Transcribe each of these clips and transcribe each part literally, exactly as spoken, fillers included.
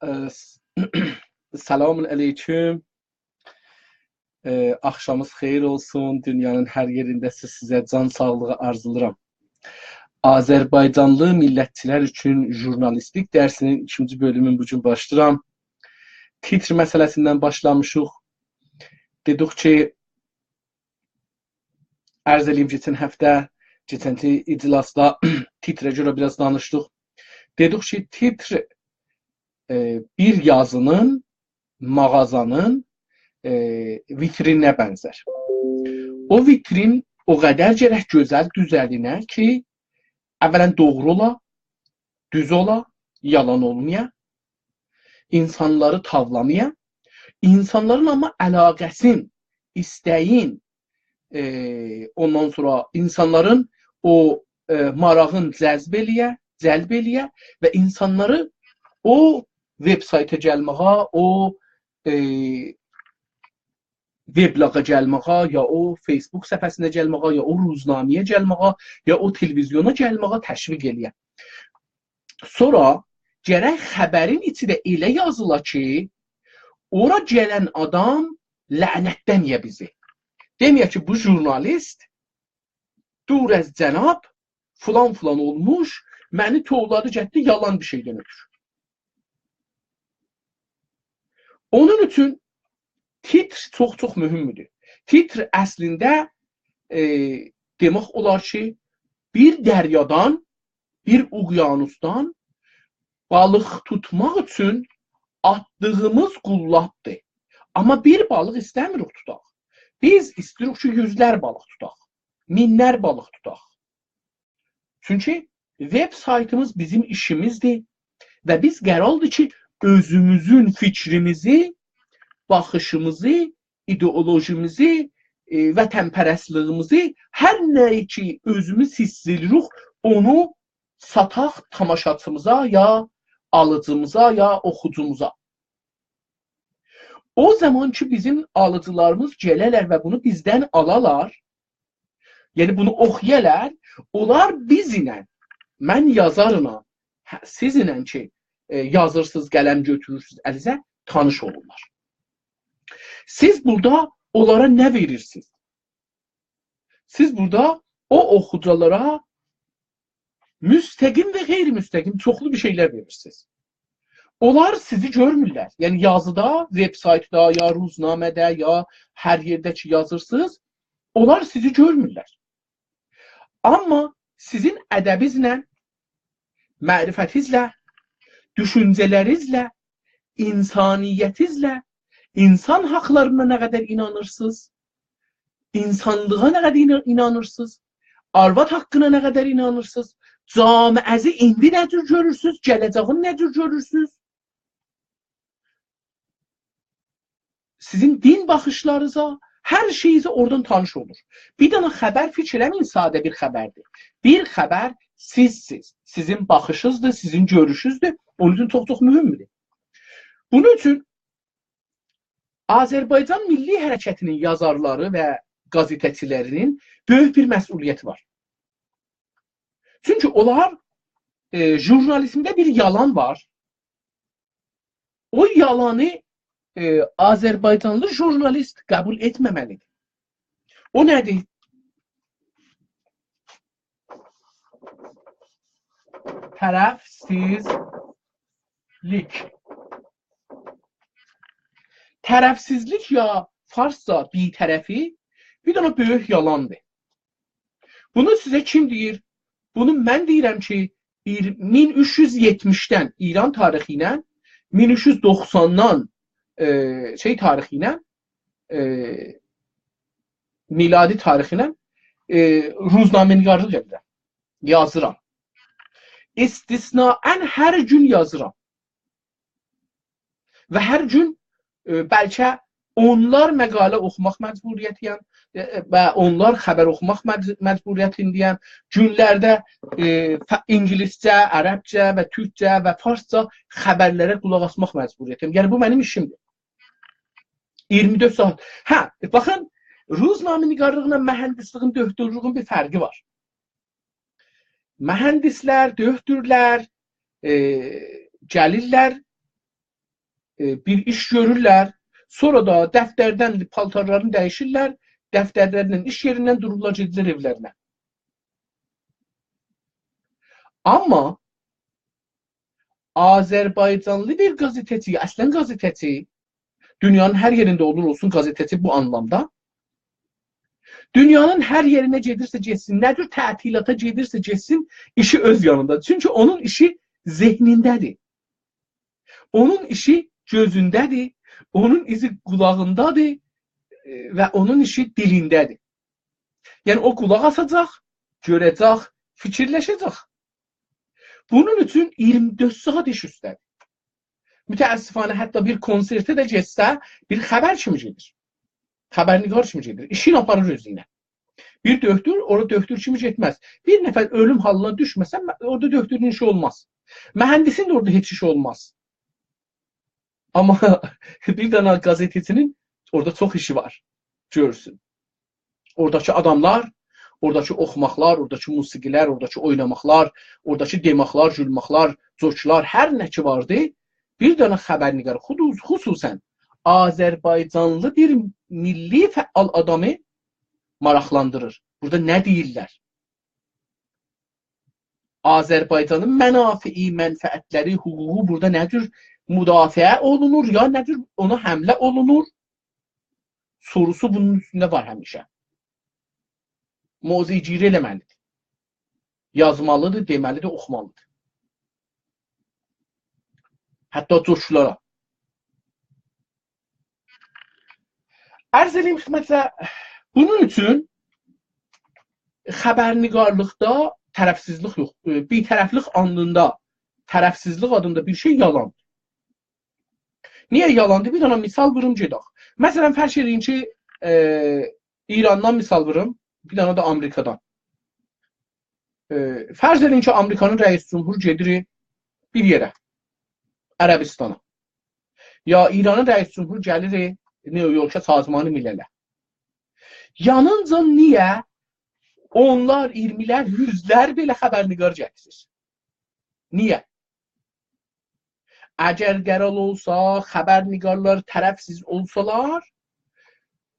اه، س-، سلام علیکم. اه، آخشامینیز خئییر اولسون. دونیانین هر یئرینده‌سیز، سیزه جان ساغلیغی آرزولاییرام. آذربایجانلی میللتچیلر اوچون ژورنالیستیک درسینین ایکینجی بؤلومون بو گون باشلاییرام. تیتر مسئله‌سیندن باشلامیشیق. دئدیک کی، عرض ائله‌ییم، کئچن هفته، کئچنکی اجلاسدا تیتره گؤره بیر آز دانیشدیق. دئدیک کی، تیتر، ائ، بیر یازینین، مغازانین، ائ، ویترینینه بنزر. او ویترین او قدر گرک گؤزل دوزه‌لینه کی، اولاً دوغرو اولا، دوز اولا، یالان اولمایا، اینسانلاری تاولامایا، اینسانلارین آمما علاقه‌سین، ایسته‌یین، ائ، اوندان سونرا اینسانلارین او، ائ، ماراغین جذب ائله‌یه، جلب ائله‌یه و اینسانلاری او وب‌سایته گلمه‌یه، او، ائ، وبلاغا گلمه‌یه، یا او فیسبوک صفحه‌سینه گلمه‌یه، یا او روزنامه‌یه گلمه‌یه، یا او تلویزیونا گلمه‌یه تشویق ائله‌یه. سونرا گرک خبرین ایچی ده ائله یازیلا کی، اورا گلن آدام لعنتله‌مه‌یه بیزی. دئمه‌یه کی، بو ژورنالیست، دور از جناب، فلان فلان اولموش، منی توولادی گتدی، یالان بیر شئیدن اؤترو. اونون اوچون تیتر چوخ-چوخ مهمدور. تیتر اصلینده، ائ، دئمک اولار کی، بیر دریادان، بیر اقیانوسدان بالیق توتماق اوچون آتدیغیمیز قولابدیر. آمما بیر بالیق ایسته‌میریک توتاق. بیز ایسته‌ییریک کی، یوزلر بالیق توتاق، مینلر بالیق توتاق. چونکی وب‌سایتیمیز بیزیم ایشیمیزدیر و بیز قراردیر کی، اؤزوموزون فیکریمیزی، باخیشیمیزی، ایدئولوژیمیزی، ائ، وطن‌پرستلیگیمیزی، هر نه‌یی کی، اؤزوموز حیس ائدیریک، اونو ساتاق تاماشاچیمیزا، یا آلیجیمیزا، یا اوخوجوموزا. او زامان کی، بیزیم آلیجیلاریمیز گله‌لر و بونو بیزدن آلالار، یعنی بونو اوخویالار، اونلار بیزله، من یازارلا، هه، سیزینله کی، ائ، یازیرسینیز، قلم گؤتورورسونوز الینیزه، تانیش اولورلار. سیز بورادا اونلارا نه وئریرسینیز؟ سیز بورادا او اوخوجولارا مستقیم و غیرمستقیم چوخلو بیر شئیلر وئریرسینیز. اونلار سیزی گؤرمورلر. یعنی یازیدا، وب‌سایتدا، یا روزنامه‌ده، یا هر یئرده کی یازیرسینیز، اونلار سیزی گؤرمورلر. آمما سیزین ادبینیزله، معرفتینیزله، دوشونجه‌لرینیزله، اینسانیتینیزله، اینسان حاقلارینا نه قدر اینانیرسینیز، اینسانلیغا نه قدر اینا-، اینانیرسینیز، آرواد حاققینا نه قدر اینانیرسینیز، جامعه‌زی ایندی نه جور گؤرورسونوز، گله‌جه‌یین نه جور گؤرورسونوز، سیزین دین باخیشلارینیزا، هر شئیینیزه اورادان تانیش اولور. بیر دنه خبر، فیکیر ائله‌مه‌یین، ساده بیر خبردیر. بیر خبر سیزسیز، سیزین باخیشینیزدیر، سیزین گؤروشونوزدور. اونون اوچون چوخ-چوخ مهمدور. بونون اوچون آذربایجان میللی حرکتینین یازارلاری و قزئتچیلرینین بؤیوک بیر مسئولیتی وار. چونکی اونلار، ائ، ژورنالیزمده بیر یالان وار. او یالانی، ائ، آذربایجانلی ژورنالیست قبول ائتمه‌مه‌لیدیر. او نه‌دیر؟ طرفسیزلیک. طرفسیزلیک یا فارسجا بی‌طرفی بیر دنه بؤیوک یالاندیر. بونو سیزه کیم دئییر؟ بونو من دئییرم کی، ایر-، مین اوچ یوز یئتمیشدن ایران تاریخی ایله، مین اوچ یوز دوخساندان، ائ، شئی تاریخی ایله، ائ، میلادی تاریخی ایله، ائ، روزنامه‌نگارلیق ائدیرم. یازیرام. استثنااً هر گون یازیرام. و هر گون، ائ، بلکه اونلار مقاله اوخوماق مجبوریتی‌یم، ائ، و اونلار خبر اوخوماق مج-، مجبوریتینده‌یم. گونلرده، ائ، ف-، اینگیلیسجه، عربجه و تورکجه و فارسجا خبرلره قولاق آسماق مجبوریتی‌یم. یعنی، بو منیم ایشیمدیر. اییرمی دؤرد ساعات. هه، باخین، روزنامه‌نگارلیقلا مهندسلیگین، دؤکتورلوگون بیر فرقی وار. مهندسلر، دؤکتورلر، ائ، گلیرلر، ائ، بیر ایش گؤرورلر، سونرا دا دفتردن پالتارلارینی دییشیرلر، دفترلرله ایش یئریندن دورورلار، گئدیرلر ائولرینه. آمما آذربایجانلی بیر قازئته‌چی، اصلاً قازئته‌چی، دونیانین هر یئرینده اولور اولسون قازئته‌چی بو آنلامدا. دونیانین هر یئرینه گئدیرسه گئتسین، نه جور تعطیلاتا گئدیرسه گئتسین، ایشی اؤز یانیندا. چونکی اونون ایشی ذهنینده‌دیر. اونون ایشی گؤزونده‌دیر، اونون ایشی قولاغیندادیر، ائ، و اونون ایشی دیلینده‌دیر. یعنی او قولاق آساجاق، گؤره‌جک، فیکیرلشه‌جک. بونون اوچون اییرمی دؤرد ساعات ایش اوسته‌دیر. متأسفانه حتی بیر کنسرته ده گئتسه، بیر خبر کیمی گئدیر. خبرنگار کیمی گئدیر. ایشین آپاریر اؤزو ایله. بیر دؤکتور اورادا دؤکتور کیمی گئتمز. بیر نفر اؤلوم حالینا دوشمه‌سه، اورادا دؤکتورون ایشی اولماز. مهندسین ده اورادا هئچ ایشی اولماز. آمما بیر دنه قازئته‌چی‌نین اورادا چوخ ایشی وار. گؤرسون. اوراداکی آداملار، اوراداکی اوخوماقلار، اوراداکی موسیقی‌لر، اوراداکی اویناماقلار، اوراداکی دئماقلار، گولماقلار، جوکلار، هر نه کی واردی، بیر دنه خبرنگار، خودوز-، خصوصاً آذربایجانلی بیر میللی فعال آدامی ماراقلاندیریر. بورادا نه دئییرلر؟ آذربایجانین منافعی، منفعتلری، حقوقو بورادا نه جور مدافعه اولونور، یا نه جور اونا حمله اولونور؟ سوروسو بونون اوستونده وار همیشه. موضع‌گیری ائله‌مه‌لیدیر. یازمالیدیر، دئمه‌لیدیر، اوخومالیدیر. حتی جوکلارا. عرض ائله‌ییم خدمتینیزه، بونون اوچون خبرنگارلیقدا طرفسیزلیک یوخ، ائ، بی‌طرفلیک آدیندا، طرفسیزلیک آدیندا بیر شئی یالاندیر. نییه یالاندیر؟ بیر دنه مثال ووروم گئدک. مثلاً، فرض ائله‌یین کی، ائ، ایراندان مثال ووروم، بیر دنه ده آمریکادان. ائ، فرض ائدین کی، آمریکانین رئیس جمهورو گئدیر بیر یئره، عربستانا. یا ایرانین رئیس جمهورو گلیر نیویورکا، سازمان ملله. یانینجا نییه اونلار، اییرمیلر، یوزلر بئله خبرنگار گتیریر؟ نییه؟ اگر قرار اولسا، خبرنگارلار طرفسیز اولسالار،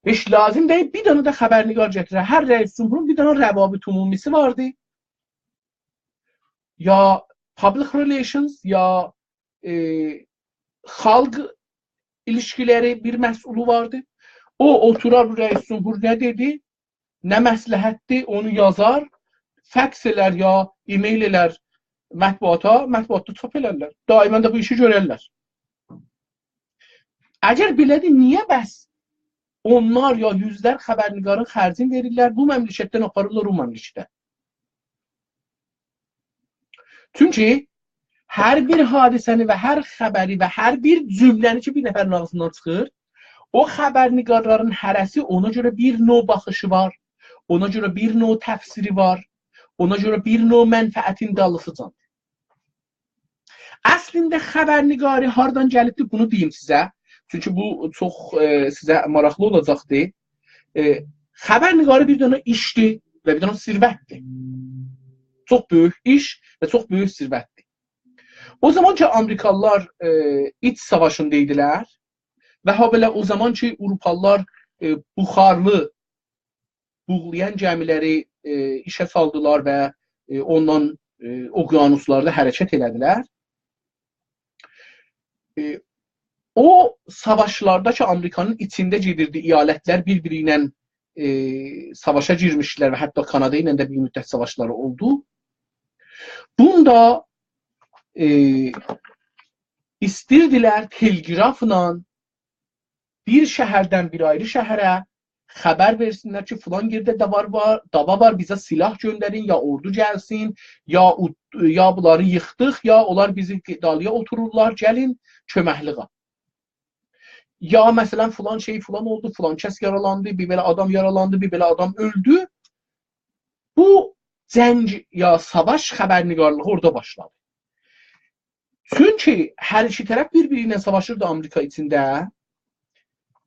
هئچ لازیم دئییل بیر دنه ده خبرنگار گتیره. هر رئیس جمهورون بیر دنه روابط عمومی‌سی واردی. یا public relations، یا، ائ، خالق ایلیشکیلری بیر مسئولو واردی. او اوتورار، بو رئیس جمهور نه دئدی، نه مصلحتدیر، اونو یازار، فکس ائلر یا ایمیل ائلر مطبوعاتا، مطبوعاتدا چاپ ائلرلر. دائماً ده بو ایشی گؤررلر. اگر بئله‌دیر، نییه بس اونلار یا یوزلر خبرنگارین خرجینی وئریرلر، بو مملکتدن آپاریرلار او مملکته؟ چونکی هر بیر حادثه‌نی و هر خبری و هر بیر جمله‌نی کی، بیر نفرین آغزیندان چیخیر، او خبرنگارلارین هره‌سی اونا گؤره بیر نوع باخیشی وار، اونا گؤره بیر نوع تفسیری وار، اونا گؤره بیر نوع منفعتین دالیسیجاندیر. اصلینده خبرنگاری هاردان گلیبدیر، بونو دئییم سیزه. چونکی بو چوخ، ائ، سیزه ماراقلی اولاجاقدیر. ائ، خبرنگاری بیر دنه ایشدیر و بیر دنه ثروتدیر. چوخ بؤیوک ایش و چوخ بؤیوک ثروتدیر. او زامان کی، آمریکالیلار، ائ، ایچ ساواشیندا ایدیلر و هابئله او زامان کی، آوروپالیلار، ائ، بخارلی بوغلایان گمیلری، ائ، ایشه سالدیلار و، ائ، اوندان، ائ، اقیانوسلاردا حرکت ائله‌دیلر. ائ، او ساواشلاردا کی، آمریکانین ایچینده گئدیردی، ایالتلر بیر-بیری ایله، ائ، ساواشا گیرمیشدیلر و حتی کانادا ایله ده بیر مدت ساواشلاری اولدو. بوندا، ائ، ایسته‌ییردیلر تلگرافلا بیر شهردن بیر آیری شهره خبر وئرسینلر کی، فلان یئرده داوا وار، داوا وار، بیزه سلاح گؤندرین، یا اوردو گلسین، یا او-، یا بونلاری ییخدیق، یا اونلار بیزی دالییا اوتورورلار، گلین کؤمکلیغا. یا مثلاً، فلان شئی فلان اولدو، فلان کس یارالاندی، بیر بئله آدام یارالاندی، بیر بئله آدام اؤلدو. بو جنگ یا ساواش خبرنگارلیغی اورادا باشلادی. چونکی هر ایکی طرف بیر-بیری ایله ساواشیردی آمریکا ایچینده.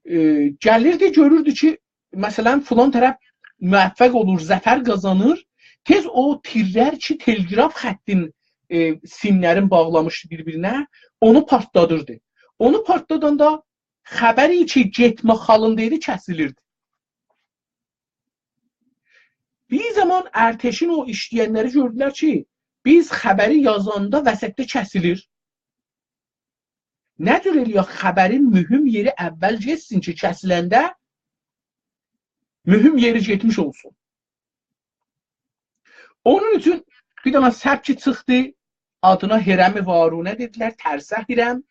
ائ، گلیردی، گؤروردو کی، مثلاً، فلان طرف موفق اولور، ظفر قازانیر، تئز او تیرلر کی، تلگراف خطین، ائ، سیملرین باغلامیشدی بیر-بیرینه، اونو پارتلادیردی. اونو پارتلاداندا خبری کی، گئتمک حالیندا ایدی، کسیلیردی. بیر زامان ارتشین او ایشله‌ینلری گؤردولر کی، بیز خبری یازاندا وسطده کسیلیر. نه جور ائله‌یک خبرین مهم یئری اول گئتسین کی، کسیلنده مهم یئری گئتمیش اولسون. اونون اوچون بیر دنه سبکی چیخدی، آدینا هرم وارونه دئدیلر، ترسه هرم.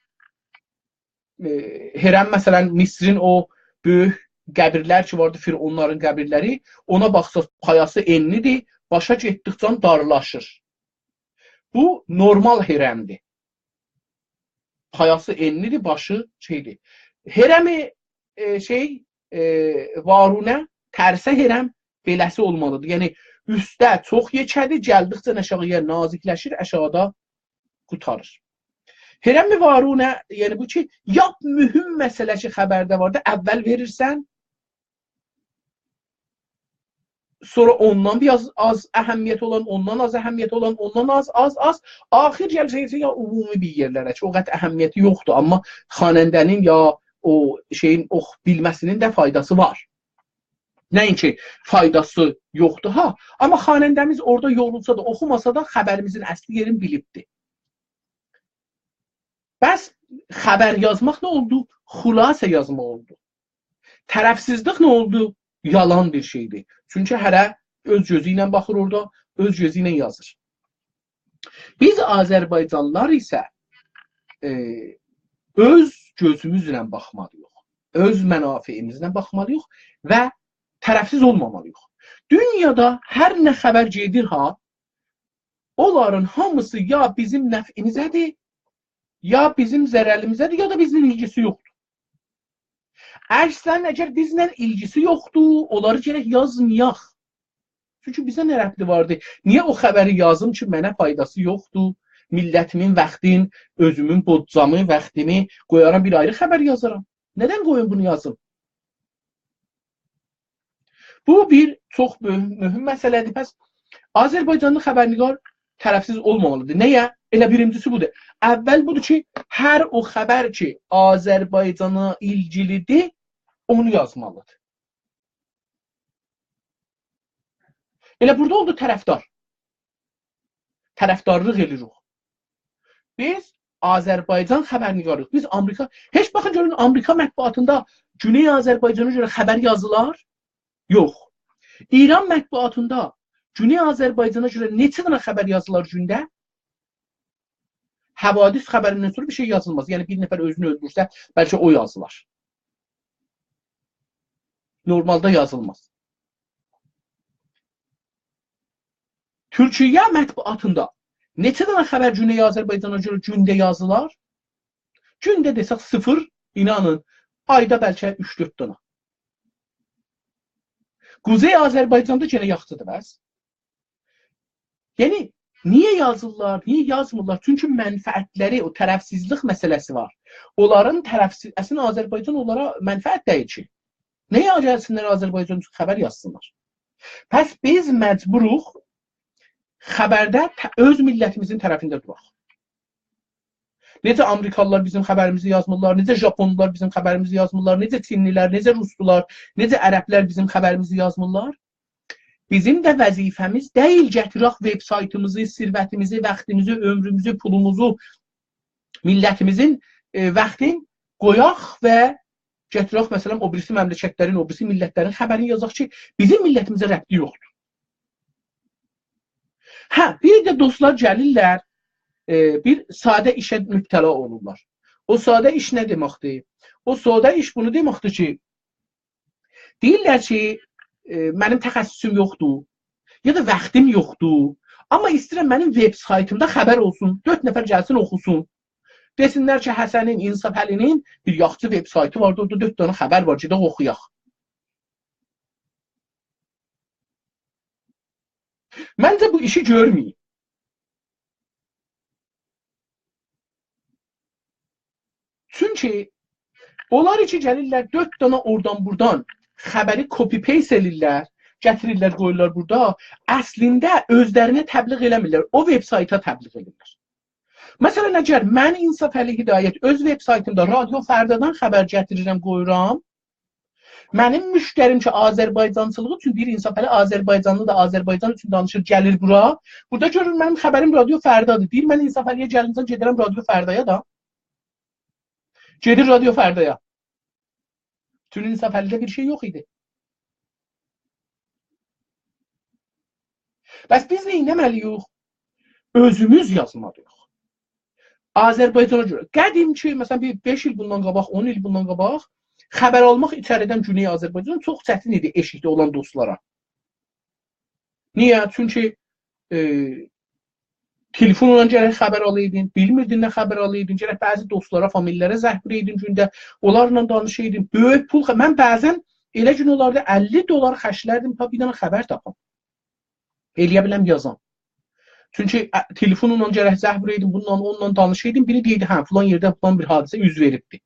ائ، هرم، مثلا، مصرین او بؤیوک قبیرلر کی واردی، فرعونلارین قبیرلری، اونا باخساز، پایاسی انلی‌دیر، باشا گئتدیکجه دارلاشیر. بو نورمال هرمدیر. پایاسی انلی‌دیر، باشی شئیدیر. هرم، ائ، شئی، ائ، وارونه، ترسه هرم بئله‌سی اولمالیدیر. یعنی، اوسته چوخ یئکه‌دیر، گلدیکجه آشاغییا نازیکلشیر، آشاغیدا قوتاریر. هرم وارونه، یعنی بو کی، لاپ مهم مسئله کی، خبرده واردی، اول وئریرسن، سونرا اوندان بیر آز، آز اهمیت اولان، اوندان آز اهمیت اولان، اوندان آز، آز، آز. آخیر گلیرسن یا عمومی بیر یئرلره کی، او قدر اهمیتی یوخدور، آمما خواننده‌نین یا او شئیین اوخ بیلمه‌سینین ده فایداسی وار. نه اینکی فایداسی یوخدور ها، آمما خواننده‌میز اورادا یورولسا دا، اوخوماسا دا خبریمیزین اصلی یئرینی بیلیبدی. پس خبر یازماق نه اولدو؟ خلاصه یازماق اولدو. طرفسیزلیک نه اولدو؟ یالان بیر شئیدیر. چونکی هره اؤز گؤزو ایله باخیر اورادا، اؤز گؤزو ایله یازیر. بیز آذربایجانلیلار ایسه، ائ، اؤز گؤزوموزله باخمالیییق. اؤز منافعیمیزله باخمالیییق و طرفسیز اولمامالیییق. دونیادا هر نه خبر گئدیر ها، اونلارین هامیسی یا بیزیم نفعیمیزه‌دیر، یا بیزیم ضرریمیزه‌دیر، یا دا بیزله ایلگیسی یوخدور. اصلا، اگر بیزله ایلگیسی یوخدور، اونلاری گرک یازمایاق. چونکی بیزه نه ربطی واردی؟ نییه او خبری یازیم کی، منه فایداسی یوخدور؟ میللتیمین واختین، اؤزومون بودجه‌می، واختیمی قویارام، بیر آیری خبر یازارام. ندن قویوم بونو یازیم؟ بو بیر چوخ مهم، مهم مسئله‌دیر. پس آذربایجانلی خبرنگار طرفسیز اولمامالیدیر. نییه؟ ائله بیرینجیسی بودور. اول بودور کی، هر او خبر کی، آذربایجانا ایلگیلیدیر، اونو یازمالیدیر. ائله بورادا اولدو طرفدار. طرفدارلیق ائله‌ییریک. بیز آذربایجان خبرنگاریق. بیز آمریکا، هئچ باخین گؤرون، آمریکا مطبوعاتیندا گونئی آذربایجانا گؤره خبر یازیلار؟ یوخ. ایران مطبوعاتیندا گونئی آذربایجانا گؤره نئچه دنه خبر یازیلار گونده؟ حوادث خبریندن سونرا بیر شئی یازیلماز. یعنی، بیر نفر اؤزونو اؤلدورسه، بلکه او یازیلار. نورمالدا یازیلماز. تورکیه مطبوعاتیندا نئچه دنه خبر گونئی آذربایجانا گؤره گونده یازیلار؟ گونده دئسک صفر، اینانین، آیدا بلکه اوچ-دؤرد دنه. قوزئی آذربایجاندا گئنه یاخشیدیر، بس. یعنی، نییه یازیرلار، نییه یازمیرلار؟ چونکی منفعتلری، او طرفسیزلیک مسئله‌سی وار. اونلارین طرفسیز، اصلینده آذربایجان اونلارا منفعت دئییل کی. نییه گلسینلر آذربایجان اوچون خبر یازسینلار؟ پس بیز مجبوروق خبرده ط-، اؤز میللتیمیزین طرفینده دوراق. نئجه آمریکالیلار بیزیم خبریمیزی یازمیرلار، نئجه ژاپونلولار بیزیم خبریمیزی یازمیرلار، نئجه چینلیلر، نئجه روسلولار، نئجه عربلر بیزیم خبریمیزی یازمیرلار. بیزیم ده وظیفه‌میز دئییل گتیرک وب‌سایتیمیزی، ثروتیمیزی، واختیمیزی، عؤمروموزو، پولوموزو، میللتیمیزین، ائ، واختین قویاق و گتیرک، مثلا، او بیریسی مملکتلرین، او بیریسی میللتلرین خبرینی یازاق کی، بیزیم میللتیمیزه ربطی یوخدور. هه، بیر ده دوستلار گلیرلر، ائ، بیر ساده ایشه مبتلا اولورلار. او ساده ایش نه دئمکدیر؟ او ساده ایش بونو دئمکدیر کی، دئییرلر کی، ائ، منیم تخصصوم یوخدور، یا دا واختیم یوخدور، آمما ایسته‌ییرم منیم وب‌سایتیمدا خبر اولسون، دؤرد نفر گلسین، اوخوسون. دئسینلر کی، حسنین، انصافعلی‌نین بیر یاخشی وب‌سایتی واردی، اورادا دؤرد دنه خبر وار، گئدک اوخویاق. منجه بو ایشی گؤرمه‌یین. چونکی اونلار کی گلیرلر، دؤرد دنه اورادان بورادان خبری copy-paste ائله‌ییرلر، گتیریرلر، قویورلار بورادا، اصلینده اؤزلرینه تبلیغ ائله‌میرلر، او وب‌سایتا تبلیغ ائدیرلر. مثلا، اگر من، انصافعلی هدایت، اؤز وب‌سایتیمدا رادیو فردادان خبر گتیریرم، قویورام، منیم مشتریم کی، آذربایجانچیلیغی اوچون، دئییر، انصافعلی آذربایجانلی‌دیر، آذربایجان اوچون دانیشیر، گلیر بورا. بورادا گؤرور، منیم خبریم رادیو فردادیر. دئییر، من انصافعلی‌یه گلینجه گئدیرم رادیو فردایا دا. گئدیر رادیو فردایا. چونکی انصافعلی‌ده بیر شئی یوخ ایدی. بس بیز نه ائتمه‌لی‌ییک؟ اؤزوموز یازمالی‌ییق. آذربایجانا گؤره. قدیم کی، مثلا، بیر بئش ایل بوندان قاباق، اون ایل بوندان قاباق خبر آلماق ایچریدن گونئی آذربایجان چوخ چتین ایدی ائشیکده اولان دوستلارا. نییه؟ چونکی، ائ، تلفونلا گرک خبر آلایدین، بیلمیردین نه خبر آلایدین، گرک بعضی دوستلارا، فامیللره زنگ وورایدین گونده، اونلارلا دانیشایدین. بؤیوک پول خ-، من بعضا ائله گون اولاردی، اللی دلار خرجلردیم، تا بیر دنه خبر تاپام. ائلیه بیلم یازام. چونکی، ا، تلفونلا گرک زنگ وورایدین، بونونلا، اونونلا دانیشایدین، بیری دئییردی، «هه، فلان یئرده فلان بیر حادثه اوز وئریبدی.»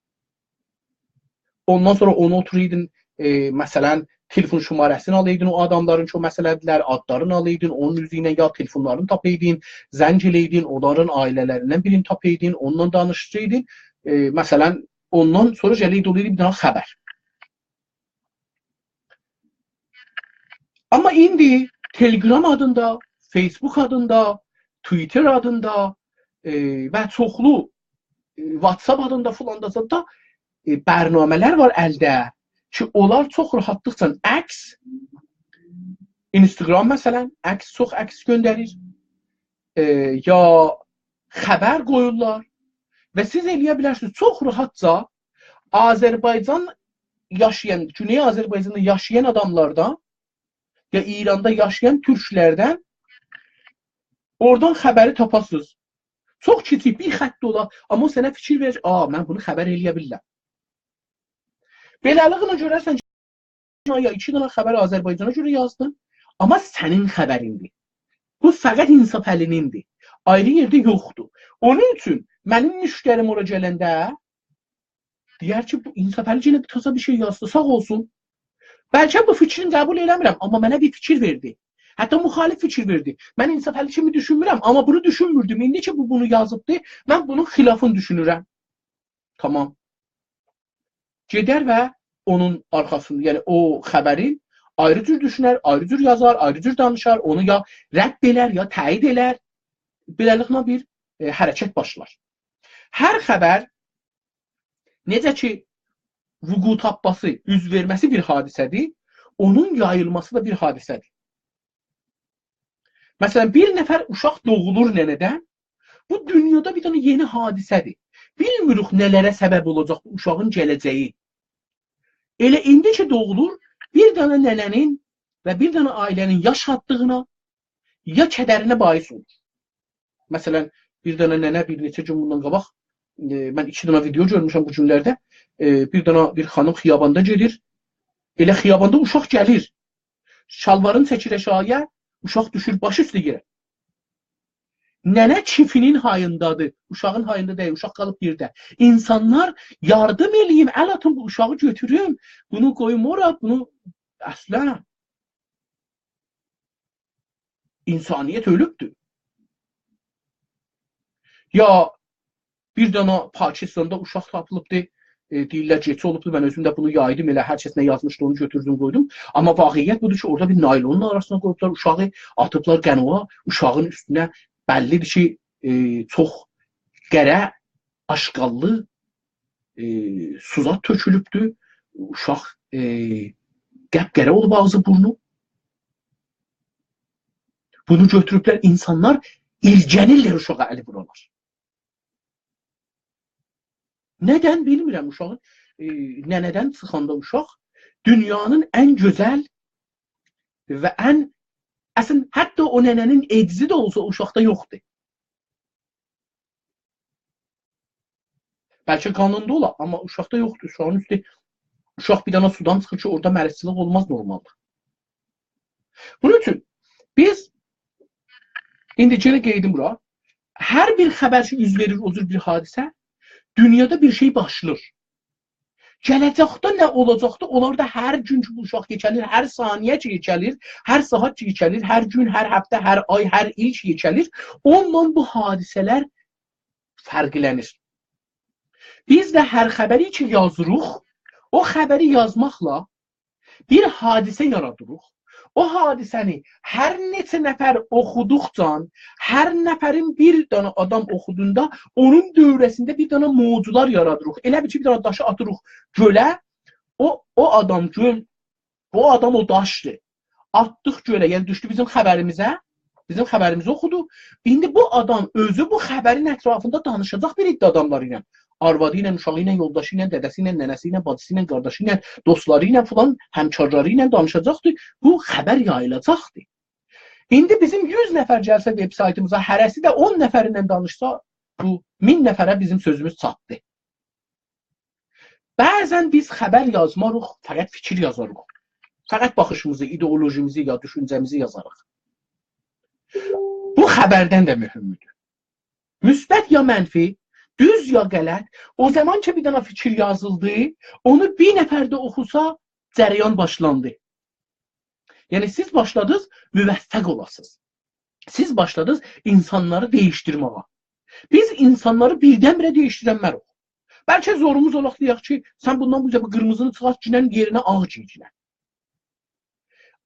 اوندان سونرا اونو اوتورایدین، ائ، مثلا، تلفون شماره‌سینی آلایدین او آداملارین کی، او مسئله‌دیلر، آدلارینی آلایدین، اونون اوزو ایله یا تلفونلارینی تاپایدین، زنگ ائله‌یه‌یدین، اونلارین عائله‌لریندن بیرینی تاپایدین، اونونلا دانیشایدین. ائ، مثلا، اوندان سونرا گلیردی، اولایدی بیر دنه خبر. آمما ایندی تلگرام آدیندا، فیسبوک آدیندا، توییتر آدیندا، ائ، و چوخلو، ائ، واتساپ آدیندا، فلاندا، زاددا، ائ، برنامه‌لر وار الده کی، اونلار چوخ راحاتلیقلا عکس، اینستاگرام مثلا، عکس، چوخ عکس گؤندریر، ائ، یا خبر قویورلار و سیز ائلیه بیلرسینیز چوخ راحاتجا آذربایجان یاشایان، گونئی آذربایجاندا یاشایان آداملاردان یا ایراندا یاشایان تورکلردن اورادان خبری تاپاسینیز. چوخ کیچیک بیر خط اولا، آمما او سنه فیکیر وئریر، «آ، من بونو خبر ائلیه بیلیرم.» بئله‌لیگینه گؤره‌سن کی، یا ایکی دنه خبر آذربایجانا گؤره یازدین، آمما سنین خبریندیر. بو فقط انصافعلی‌نیندیر. آیری یئرده یوخدور. اونون اوچون منیم مشتریم اورا گلنده دئیر کی، بو انصافعلی یئنه بیر تازا بیر شئی یازدی، ساغ اولسون. بلکه بو فیکرین قبول ائله‌میرم، آمما منه بیر فیکیر وئردی. حتی مخالف فیکیر وئردی. من انصافعلی کیمی دوشونمورم، آمما بونو دوشونموردوم. ایندی کی، بو بونو یازیبدی، من بونون خلافینی دوشونورم. تامام. گئدر و اونون آرخاسیندا، یعنی او خبرین آیری جور دوشونر، آیری جور یازار، آیری جور دانیشار، اونو یا رد ائلر، یا تأیید ائلر. بئله‌لیکله بیر، ائ، حرکت باشلار. هر خبر نئجه کی وقوع تاپماسی، اوز وئرمه‌سی بیر حادثه‌دیر، اونون یاییلماسی دا بیر حادثه‌دیر. مثلا، بیر نفر اوشاق دوغولور ننه‌دن، بو دونیادا بیر دنه یئنی حادثه‌دیر. بیلمیریک نه‌لره سبب اولاجاق بو اوشاغین گله‌جه‌یی. ائله ایندی کی دوغولور، بیر دنه ننه‌نین و بیر دنه عائله‌نین یا شادلیغینا، یا کدرینه باعث اولور. مثلا، بیر دنه ننه بیر نئچه گون بوندان قاباق، ائ، من ایکی دنه ویدئو گؤرموشم بو گونلرده. ائ، بیر دنه بیر خانیم خیاباندا گئدیر. ائله خیاباندا اوشاق گلیر. شالوارینی چکیر آشاغییا، اوشاق دوشور باش اوسته یئره. ننه کیفینین هاییندادیر، اوشاغین هاییندا دئییل، اوشاق قالیب یئرده. اینسانلار یاردیم ائله‌ییم، ال آتین بو اوشاغی گؤتوروم، بونو قویوم اورا، بونو اصلا انسانیت اؤلوبدور. یا بیر دنه پاکستاندا اوشاق تاپیلیبدی، ائ، دئییرلر، گئجه اولوبدو، من اؤزوم ده بونو یایدیم، ائله هر کس نه یازمیشدی، اونو گؤتوردوم، قویدوم. آمما واقعیت بودور کی، اورادا بیر نایلونون آراسینا قویوبلار اوشاغی، آتیبلار قنووا، اوشاغین اوستونه بللی‌دیر کی، ائ، چوخ قره، آشغاللی، ائ، سو زاد تؤکولوبدو. اوشاق، ائ، قپ‌قره اولوب آغزی، بورنو. بونو گؤتوروبلر، اینسانلار ایرگنیرلر اوشاغا الی وورالار. ندن بیلمیرم، اوشاغین، ائ، ننه‌دن چیخاندا اوشاق دونیانین ان گؤزل و ان، اصلا، حتی او ننه‌نین ایدزی ده اولسا، اوشاقدا یوخدور. بلکه قانیندا اولا، آمما اوشاقدا یوخدور. اوشاغین اوستو، اوشاق بیر دنه سودان چیخیر کی، اورادا مریضچیلیک اولماز نورمالدا. بونون اوچون بیز، ایندی یئنه قاییدیم بورا، هر بیر خبر کی، اوز وئریر او جور بیر حادثه، دونیادا بیر شئی باشلاییر. گله‌جکده نه اولاجاقدی؟ اونلار دا هر گون کی، بو اوشاق یئکه‌لیر، هر ثانیه کی، یئکه‌لیر، هر ساعات کی، یئکه‌لیر، هر گون، هر هفته، هر آی، هر ایل کی، یئکه‌لیر، اونونلا بو حادثه‌لر فرقلنیر. بیز ده هر خبری کی یازیریق، او خبری یازماقلا بیر حادثه یارادیریق. او حادثه‌نی هر نئچه نفر اوخودوقجا، هر نفرین بیر دنه آدام اوخودوغوندا اونون دؤوره‌سینده بیر دنه موجلار یارادیریق. ائله بیل کی، بیر دنه داشی آتیریق گؤله، او، او آدام گؤل، بو آدام او داشدیر. آتدیق گؤله، یعنی دوشدو بیزیم خبریمیزه، بیزیم خبریمیزی اوخودو. ایندی بو آدام اؤزو بو خبرین اطرافیندا دانیشاجاق بیر عده آداملار ایله. آروادی ایله، اوشاغی ایله، یولداشی ایله، دده‌سی ایله، ننه‌سی ایله، باجیسی ایله، قارداشی ایله، دوستلاری ایله فلان، همکارلاری ایله دانیشاجاقدی. بو خبر یاییلاجاقدی. ایندی بیزیم یوز نفر گلسه وب‌سایتیمیزا، هره‌سی ده اون نفرینن دانیشسا، بو مین نفره بیزیم سؤزوموز چاتدی. بعضا بیز خبر یازماریق، فقط فیکیر یازاریق. فقط باخیشیمیزی، ایدئولوژیمیزی یا دوشونجه‌میزی یازاریق. بو خبردن ده مهمدور. مثبت یا منفی، دوز یا غلط، او زامان کی بیر دنه فیکیر یازیلدی، اونو بیر نفر ده اوخوسا، جریان باشلاندی. یعنی سیز باشلادینیز موفق اولاسینیز. سیز باشلادینیز اینسانلاری دییشدیرمه‌یه. بیز اینسانلاری بیردن-بیره دییشدیره بیلمه‌ریک. بلکه زوروموز اولاق، دئیک کی، سن بوندان بو قیرمیزینی چیخارت، گینن یئرینه آغ گئیگینن.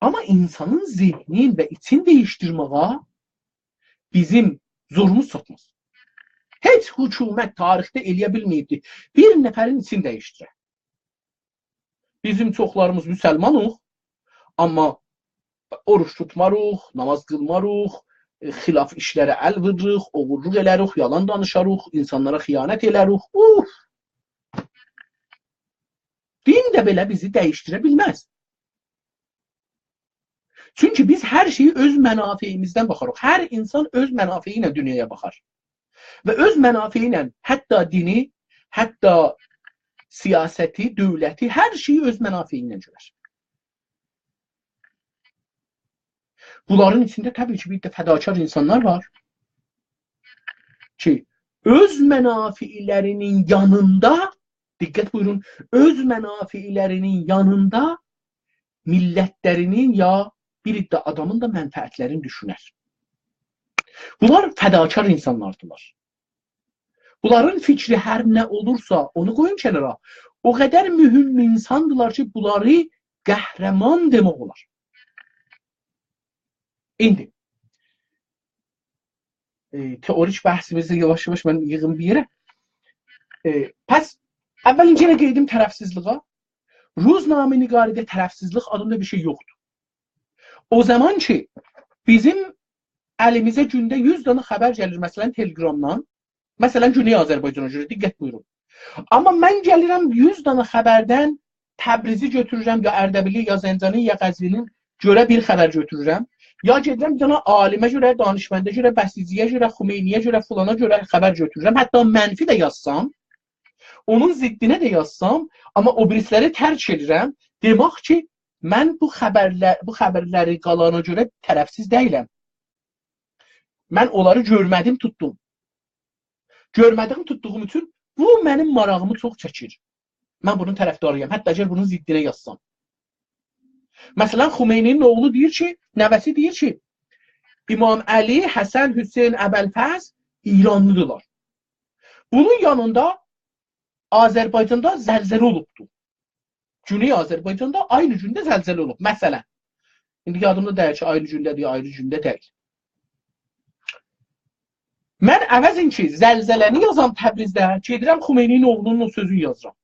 آمما اینسانین ذهنین و ایچین دییشدیرمه‌یه بیزیم زوروموز چاتماز. هئچ حکومت تاریخده ائلیه بیلمه‌ییبدیر بیر نفرین ایچین دییشدیره. بیزیم چوخلاریمیز مسلمانیق، آمما اوروج توتماریق، ناماز قیلماریق، ائ، خلاف ایشلره ال ووروروق، اوغورلوق ائلریک، یالان دانیشاریق، اینسانلارا خیانت ائلریک. اوف! دین ده بئله بیزی دییشدیره بیلمز. چونکی بیز هر شئیی اؤز منافعیمیزدن باخاریق. هر اینسان اؤز منافعی ایله دونیایا باخار. و اؤز منافعی ایله حتی دینی، حتی سیاستی، دؤولتی، هر شئیی اؤز منافعی ایله گؤرر. بونلارین ایچینده طبیعی کی، بیر ده فداکار اینسانلار وار کی، اؤز منافعلرینین یانیندا، دقت بویورون، اؤز منافعلرینین یانیندا میللتلرینین یا بیر عده آدامین دا منفعتلرینی دوشونر. بونلار فداکار اینسانلاردیلار. بونلارین فیکری هر نه اولورسا، اونو قویون کنارا. او قدر مهم اینساندیلار کی، بونلاری قهرمان دئمک اولار. ایندی، ائ، تئوریک بحثیمیزی یاواش-یاواش من ییغیم بیر یئره. ائ، پس، اولینجی یئنه قاییدیم طرفسیزلییه. روزنامه‌نگاری‌ده طرفسیزلیک آدیندا بیر شئی یوخدور. او زامان کی، بیزیم الیمیزه گونده یوز دنه خبر گلیر، مثلا، تلگرامدان، مثلا، گونئی آذربایجانا گؤره، دقت بویورون. آمما من گلیرم یوز دنه خبردن تبریزی گؤتورورم، یا اردبیلی، یا زنجانی، یا قزوینی گؤره بیر خبر گؤتورورم. یا گئدیرم بیر دنه عالیمه گؤره، دانشمنده گؤره، بسیجی‌یه گؤره، خمینی‌یه گؤره، فلانا گؤره خبر گؤتورورم. حتی منفی ده یازسام، اونون ضدینه ده یازسام، آمما او بیریسی‌لری ترک ائدیرم. دئمک کی، من بو خبرله-، بو خبرلری قالانا گؤره طرفسیز دئییلم. من اونلاری گؤرمه‌دیم، توتدوم. گؤرمه‌دیییم، توتدوغوم اوچون بو منیم ماراغیمی چوخ چکیر. من بونون طرفداری‌یام. حتی اگر بونون ضدینه یازسام. مثلا، خمینی‌نین اوغلو دئییر کی، نوه‌سی دئییر کی، امام علی، حسن، حسین، ابوالفضل ایرانلی‌دیرلار. بونون یانیندا آذربایجاندا زلزله اولوبدو. گونئی آذربایجاندا عینی گونده زلزله اولوب. مثلا، ایندی یادیمدا دئییل کی، عینی گونده‌دیر، یا عینی گونده دئییل. من عوضین کی، زلزله‌نی یازام تبریزده، گئدیرم خمینی‌نین اوغلونون او سؤزونو یازیرام.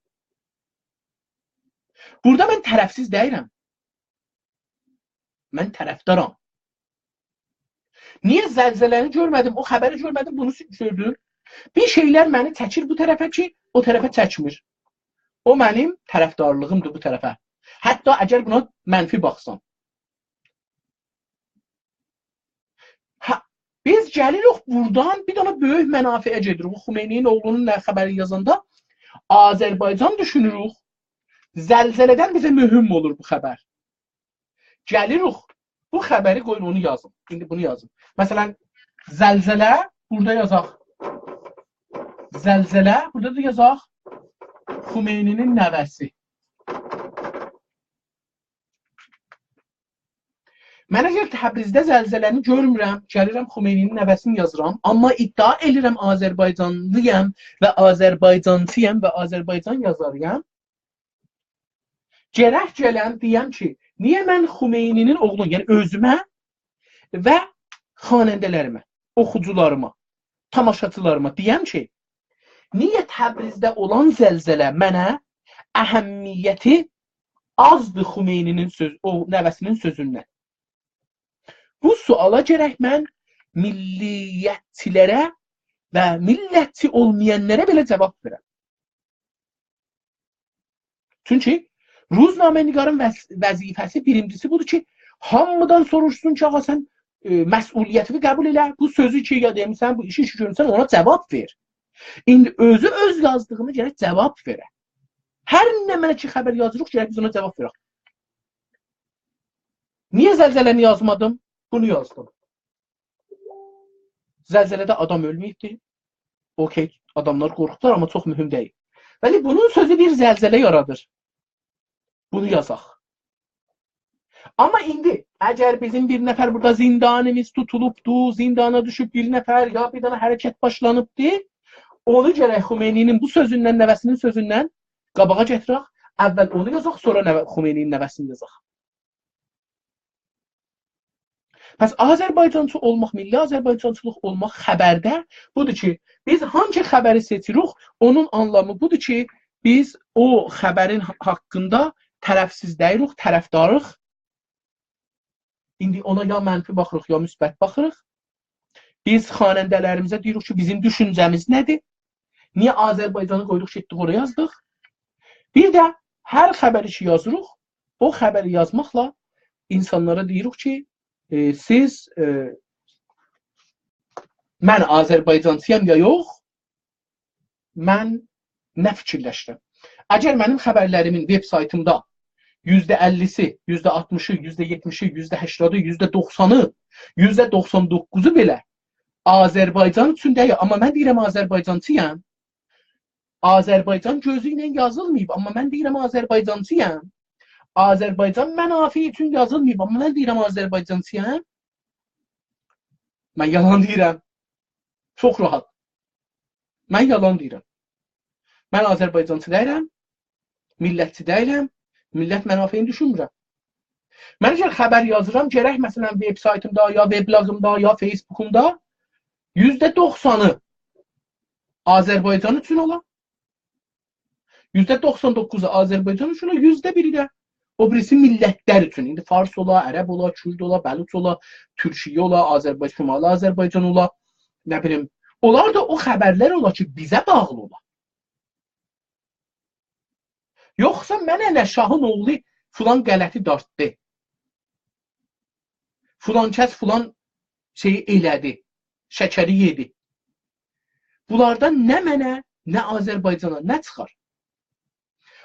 بورادا من طرفسیز دئییلم. من طرفدارام. نییه زلزله‌نی گؤرمه‌دیم، او خبری گؤرمه‌دیم، بونو سؤ-، گؤردوم؟ بیر شئیلر منی چکیر بو طرفه کی، او طرفه چکمیر. او منیم طرفدارلیغیمدیر بو طرفه. حتی اگر بونا منفی باخسام. هه، بیز گلیریک بورادان بیر دنه بؤیوک منافعه گئدیریک. او خمینی‌نین اوغلونون نه خبری یازاندا آذربایجان دوشونوروک. زلزله‌دن بیزه مهم اولور بو خبر. گلیریک، بو خبری قویون اونو یازیم. ایندی بونو یازیم. مثلا، زلزله، بورادا یازاق. زلزله، بورادا دا یازاق. خمینی‌نین نوه‌سی. من اگر تبریزده زلزله‌نی گؤرمورم، گلیرم خمینی‌نین نوه‌سینی یازیرام، اما ادعا ائدیرم آذربایجانلی‌یام و آذربایجانچی‌یام و آذربایجان یازاری‌یام، گرک گلم دئیم کی، نییه من خمینی‌نین اوغلون، یعنی اؤزومه و خواننده‌لریمه، اوخوجولاریما، تاماشاچیلاریما دئیم کی، نییه تبریزده اولان زلزله منه اهمیتی آزدیر خمینی‌نین سؤز، او نوه‌سینین سؤزوندن؟ بو سؤالا گرک من میللیتچی‌لره و میللتچی اولمایانلارا بئله جاواب وئرم. چونکی روزنامه‌نگارین وظ-، وظیفه‌سی بیرینجیسی بودور کی، هامیدان سوروشسون کی، آغا، سن، ائ، مسئولیتینی قبول ائله، بو سؤزو کی، یا دئمیسن، بو ایشی کی گؤرموسن، اونا جاواب وئر. ایندی اؤزو اؤز یازدیغینی گرک جاواب وئره. هر نمنه کی خبر یازیریق، گرک بیز اونا جاواب وئرک. نییه زلزله‌نی یازمادیم؟ بونو یازدیم. زلزله‌ده آدام اؤلمه‌ییبدی. اوکی، آداملار قورخدولار، آمما چوخ مهم دئییل. ولی بونون سؤزو بیر زلزله یارادیر. بونو یازاق. آمما ایندی اگر بیزیم بیر نفر بورادا زندانیمیز توتولوبدو، زندانا دوشوب بیر نفر، یا بیر دنه حرکت باشلانیبدی، اونو گرک خمینی‌نین بو سؤزوندن، نوه‌سینین سؤزوندن قاباغا گتیرک. اول اونو یازاق، سونرا نوه-، خمینی‌نین نوه‌سینی یازاق. پس آذربایجانچی اولماق، میللی آذربایجانچیلیق اولماق خبرده بودور کی، بیز هانسی خبری سئچیریک، اونون آنلامی بودور کی، بیز او خبرین حا-، حاقیندا طرفسیز دئییلیک، طرفداریق. ایندی اونا یا منفی باخیریق، یا مثبت باخیریق. بیز خواننده‌لریمیزه دئییریک کی، بیزیم دوشونجه‌میز نه‌دیر؟ نییه آذربایجانی قویدوق، گئتدیک اورا یازدیق؟ بیر ده هر خبری کی یازیریق، او خبری یازماقلا اینسانلارا دئییریک کی، ائ، سیز، ائ، من آذربایجانچی‌یام یا یوخ، من نه فیکیرلشیرم؟ اگر منیم خبرلریمین وب‌سایتیمدا یوزده اللی‌سی، یوزده آلتمیشی، یوزده یئتمیشی، یوزده هشتادی، یوزده دوخسانی، یوزده دوخسان دوققوزو بئله آذربایجان اوچون دئییل، آمما من دئییرم آذربایجانچی‌یام. آذربایجان گؤزو ایله یازیلماییب، آمما من دئییرم آذربایجانچی‌یام. آذربایجان منافعی اوچون یازیلماییب، آمما من دئییرم آذربایجانچی‌یام. من یالان دئییرم. چوخ راحت. من یالان دئییرم. من آذربایجانچی دئییلم. میللتچی دئییلم. میللت منافعینی دوشونمورم. من اگر خبر یازیرام، گرک، مثلا، وب‌سایتیمدا، یا وبلاگیمدا، یا فیسبوکومدا یوزده دوخسانی آذربایجان اوچون اولا، یوزده دوخسان دوققوزو آذربایجان اوچون اولا، یوزده بیری ده او بیریسی میللتلر اوچون. ایندی فارس اولا، عرب اولا، کورد اولا، بلوچ اولا، تورکیه اولا، آذربایجان، شمالی آذربایجان اولا، نه بیلیم. اونلار دا او خبرلر اولا کی، بیزه باغلی اولا. یوخسا منه نه، شاهین اوغلو فلان غلطی دارتدی، فلان کس فلان شئیی ائله‌دی، شکری یئدی. بونلاردان نه منه، نه آذربایجانا نه چیخار؟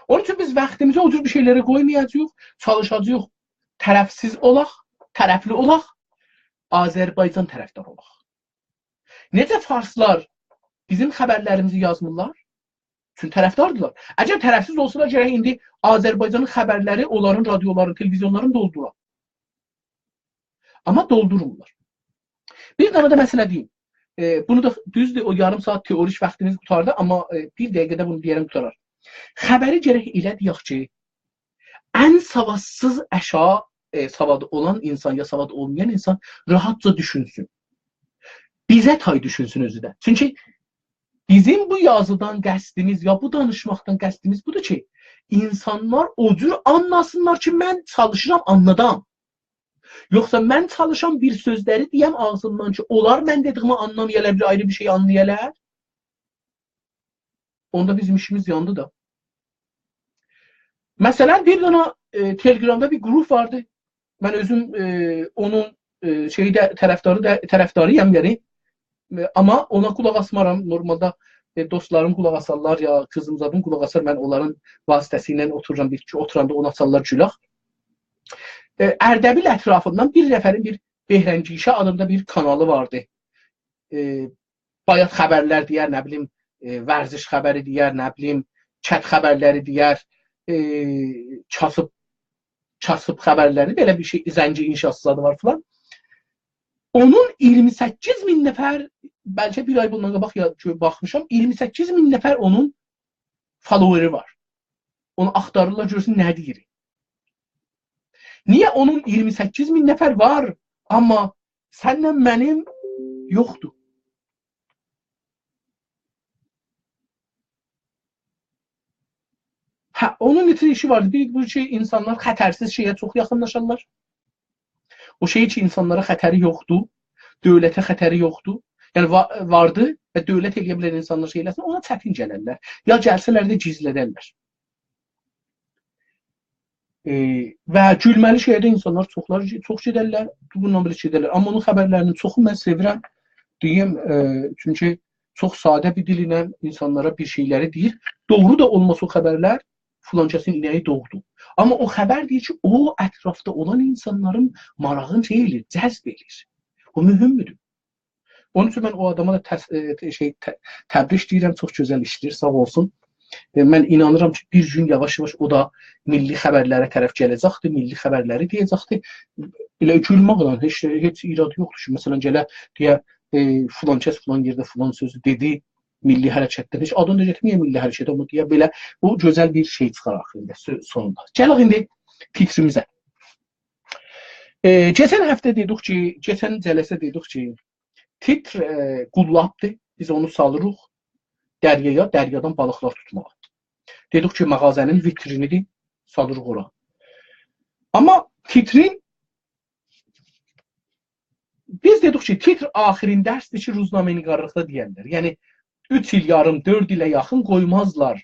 اونون اوچون بیز واختیمیزی او جور بیر شئیلره قویمایاجاغیق، چالیشاجاغیق طرفسیز اولاق، طرفلی اولاق، آذربایجان طرفدار اولاق. نئجه فارسلار بیزیم خبرلریمیزی یازمیرلار؟ چونکی طرفداردیلار. اگر طرفسیز اولسالار، گرک ایندی آذربایجانین خبرلری اونلارین رادیولارین، تلویزیونلارین دولدورا. آمما دولدورمورلار. بیر دنه ده مسئله دئییم. ائ، بونو دا، دوزدور، او یاریم ساعت تئوریک واختیمیز قوتاردی، آمما، ائ، بیر دقیقه‌ده بونو دئیه‌رم، قوتارار. خبری گرک ائله دئیک کی، ان سوادسیز اشا، ائ، سوادی اولان اینسان یا سوادی اولمایان اینسان راحتجا دوشونسون. بیزه تای دوشونسون اؤزو ده. چونکی بیزیم بو یازیدان قصدیمیز، یا بو دانیشماقدان قصدیمیز بودور کی، اینسانلار او جور آنلاسینلار کی، من چالیشیرام، آنلادام. یوخسا من چالیشام بیر سؤزلری دئیم آغزیمدان کی، اونلار من دئدیگیمی آنلامایالار، بیر آیری بیر شئی آنلایالار. اوندا بیزیم ایشیمیز یاندی دا. مثلا، بیر دنه، ائ، تلگرامدا بیر گروپ واردی. من اؤزوم، ائ، اونون، ائ، شئیی ده، طرفداری دا، طرفداری‌یام، یعنی. ائ، آمما اونا قولاق آسمارام. نورمالدا، ائ، دوستلاریم قولاق آسارلار، یا قیزیم زادیم قولاق آسار، من اونلارین واسطه‌سیله اوتورورام، بیر، اوتوراندا اونو آچارلار، گولک. ائ، اردبیل اطرافیندان بیر نفرین بیر بهرنگیشه آدیندا بیر کانالی واردی. ائ، بایات خبرلر دئیر، نه بیلیم، ائ، ورزش خبری دئیر، نه بیلیم، کت خبرلری دئیر، ائ، کاسیب کاسیب خبرلری، بئله بیر شئی، زنجی انشاسی زادی وار فلان. اونون اییرمی سککیز مین نفر، بلکه بیر آی بوندان قاباق یا-، باخمیشام، اییرمی سککیز مین نفر اونون فالووری وار. اونو آختاریرلار، گؤرسون نه دئییر. نییه اونون اییرمی سککیز مین نفر وار، آمما سنله منیم یوخدور؟ هه، اونون نئچه ایشی واردی. بیر، بو کی، اینسانلار خطرسیز شئیه چوخ یاخینلاشارلار. او شئی کی، اینسانلارا خطری یوخدور، دؤولته خطری یوخدور. یعنی، وا-، واردی و دؤولت ائلیه بیلر اینسانلار شئی ائله‌سین، اونا چتین گلرلر. یا گلسه‌لر ده گیزلدرلر. ائ، و گولمه‌لی شئیه ده اینسانلار چوخلار، چوخ گئدرلر، بونونلا بئله گئدرلر. آمما اونون خبرلرینین چوخون من سئویرم. دئییم، ائ، چونکی چوخ ساده بیر دیل ایله اینسانلارا بیر شئیلری دئییر. دوغرو دا اولماسا او خبرلر، فلان کسین اینه‌یی دوغدو. آمما او خبر دئییر کی، او اطرافدا اولان اینسانلارین ماراغینی شئی ائله‌ییر، جذب ائله‌ییر. بو مهمدور. اونون اوچون من او آداما دا تس-، ائ، ت-، شئی، ت-، تبریک دئییرم، چوخ گؤزل ایشله‌ییر، ساغ اولسون. ائ، من اینانیرام کی، بیر گون یاواش-یاواش او دا میللی خبرلره طرف گله‌جکدیر، میللی خبرلری دئیه‌جکدیر. ائله گولمکله هئچ، هئچ ایرادی یوخدور کی، مثلا، گله دئیه، ائ، فلان کس فلان یئرده فلان سؤزو دئدی، میللی حرکتدن. هئچ آدینی دا گتیرمه‌یه میللی حرکت، آمما دئیه بئله، بو گؤزل بیر شئی چیخار آخیریندا، سؤ-، سونوندا. گلک ایندی تیتریمیزه. ائ، کئچن هفته دئدیک کی، کئچن جلسه دئدیک کی، تیتر، ائ، قوللابدیر. بیز اونو سالیریق دریایا، دریادان بالیقلار توتماغا. دئدیک کی، مغازه‌نین ویترینیدیر، سالیریق اورا. آمما تیترین، بیز دئدیک کی، تیتر آخرین درسدیر کی، روزنامه‌نگارلیقدا دئیرلر. یعنی، اوچ ایل یاریم، دؤرد ایله یاخین قویمازلار،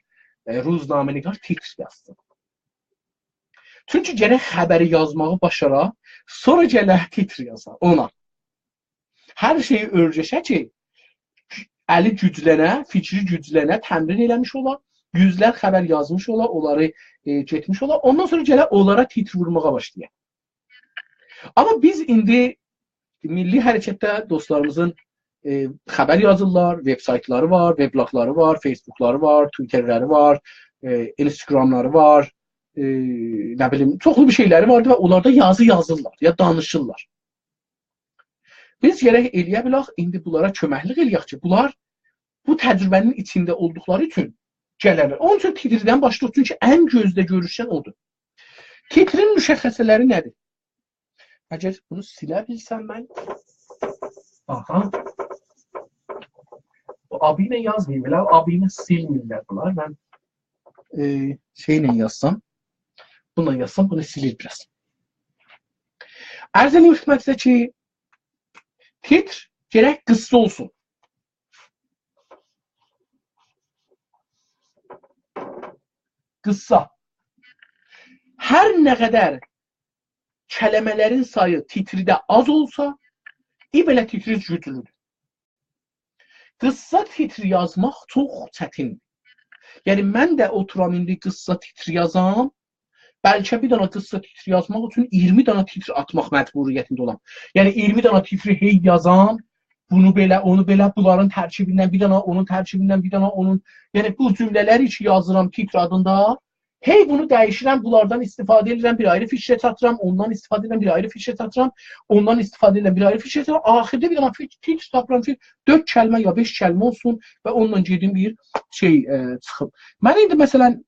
ائ، روزنامه‌نگار تیتر یازسین. چونکی گرک خبری یازماغی باشارا، سونرا گله تیتر یازا اونا. هر شئیی اؤیرشه کی، الی گوجلنه، فیکری گوجلنه، تمرین ائله‌میش اولا، یوزلر خبر یازمیش اولا، اونلاری، ائ، گئتمیش اولا، اوندان سونرا گله اونلارا تیتر وورماغا باشلایا. آمما بیز ایندی میللی حرکتده دوستلاریمیزین، ائ، خبر یازیرلار، وبسایتلاری وار، وبلاگلاری وار، فیسبوکلاری وار، توییترلری وار، ائ، اینستاگراملاری وار، ائ، نه بیلیم، چوخلو بیر شئیلری واردی و اونلاردا یازی یازیرلار، یا دانیشیرلار. بیز گرک ائلیه بیلک، ایندی بونلارا کؤمکلیک ائلیک کی، بونلار بو تجربه‌نین ایچینده اولدوقلاری اوچون گله‌لر. اونون اوچون تیتردن باشلاییریق، چونکی ان گؤزده گؤروشن اودور. تیترین مشخصه‌لری نه‌دیر؟ اگر بونو سیله بیلسم من، آها. بو آبی ایله یازماییم، ائله آبی ایله سیلمیرلر بونلار. من، ائ، شئیله یازسام، بونونلا یازسام، بونو سیلیر بیر آز. عرض ائله‌ییم خدمتینیزه کی، تیتر گرک قیسسا اولسون. قیسسا. هر نه قدر کلمه‌لرین سایی تیترده آز اولسا، ای بئله تیتر گوجلودور. قیسسا تیتر یازماق چوخ چتیندیر. یعنی، من ده اوتورام ایندی قیسسا تیتر یازام، بلکه بیر دنه قیسسا تیتر یازماق اوچون اییرمی دنه تیتر آتماق مجبوریتینده اولام. یعنی، اییرمی دنه تیتری هئی یازام، بونو بئله، اونو بئله، بونلارین ترکیبیندن بیر دنه، اونون ترکیبیندن بیر دنه، اونون، یعنی، بو جمله‌لری کی یازیرام تیتر آدیندا، هئی بونو دییشیرم، بونلاردان استفاده ائدیرم، بیر آیری فیکره چاتیرام، اوندان استفاده ائدیرم، بیر آیری فیکره چاتیرام، اوندان استفاده ائدیرم، بیر آیری فیکره چاتیرام. آخیردا بیر دنه فیک-، تیتر تاپیرام کی، دؤرد کلمه یا بئش کلمه اولسون و اونونلا گئدیم بیر شئی، ائ، چیخیم. من ایندی، مثلا،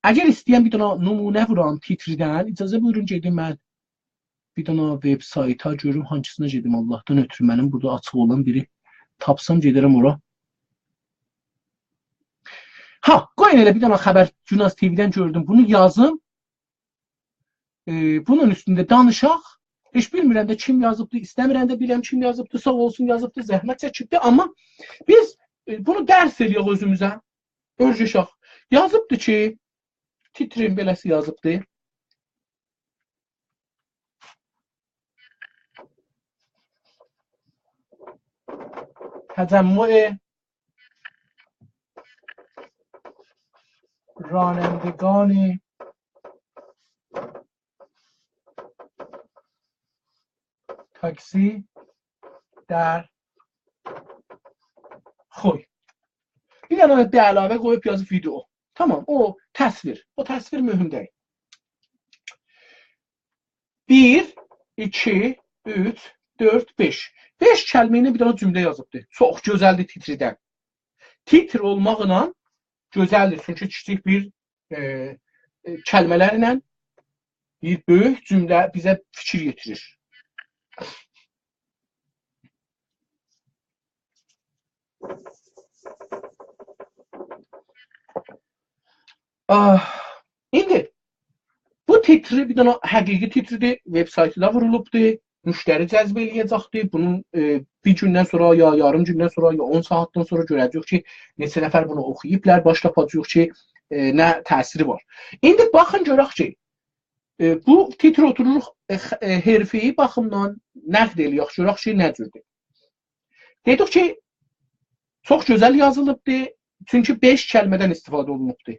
اگر ایسته‌یم بیر دنه نمونه وورام تیتردن، اجازه بویورون گئدیم من بیر دنه وبسایتا گؤروم هانسینا گئدیم، آللاهدان اؤترو منیم بورادا آچیق اولان بیری تاپسام گئده‌رم اورا. ها، قویون ائله بیر دنه خبر گوناز تی‌وی‌دن گؤردوم، بونو یازیم. ائ، بونون اوستونده دانیشاق. هئچ بیلمیرم ده کیم یازیبدی، ایسته‌میرم ده بیلم کیم یازیبدی، ساغ اولسون یازیبدی، زحمت چکیبدی، آمما بیز، ائ، بونو درس ائلیه‌ک اؤزوموزه. اؤیرشک. یازیبدی کی، تیترین بئله‌سی یازیبدی. تجمع رانندگان تاکسی در خوی. بیر دنه ده علاوه قویوب یازیب ویدئو. تمام، او تصویر. او تصویر مهم دئییل. بیر، ایکی، اوچ، دؤرد، بئش. بئش کلمه ایله بیر دنه جمله یازیبدی. چوخ گؤزلدیر تیتردن. تیتر اولماقلا گؤزلدیر. چونکی کیچیک بیر، ائ، ائ، کلمه‌لرله بیر بؤیوک جمله بیزه فیکیر یئتیریر. آه، ایندی بو تیتری، بیر دنه حقیقی تیتریدیر، وب‌سایتینا وورولوبدور، مشتری جذب ائله‌یه‌جکدیر. بونون، ائ، بیر گوندن سونرا، یا یاریم گوندن سونرا، یا اون ساعاتدان سونرا گؤره‌جه‌ییک کی، نئچه نفر بونو اوخویوبلار، باش تاپاجاغیق کی، ائ، نه تأثیری وار. ایندی باخین گؤرک کی، ائ، بو تیتر اوتوروروق، ائ، خ-، ائ، حرفه‌ای باخیمدان نقد ائله‌یک، گؤرک کی، نه جوردور. دئدیک کی، چوخ گؤزل یازیلیبدی، چونکی بئش کلمه‌دن استفاده اولونوبدو.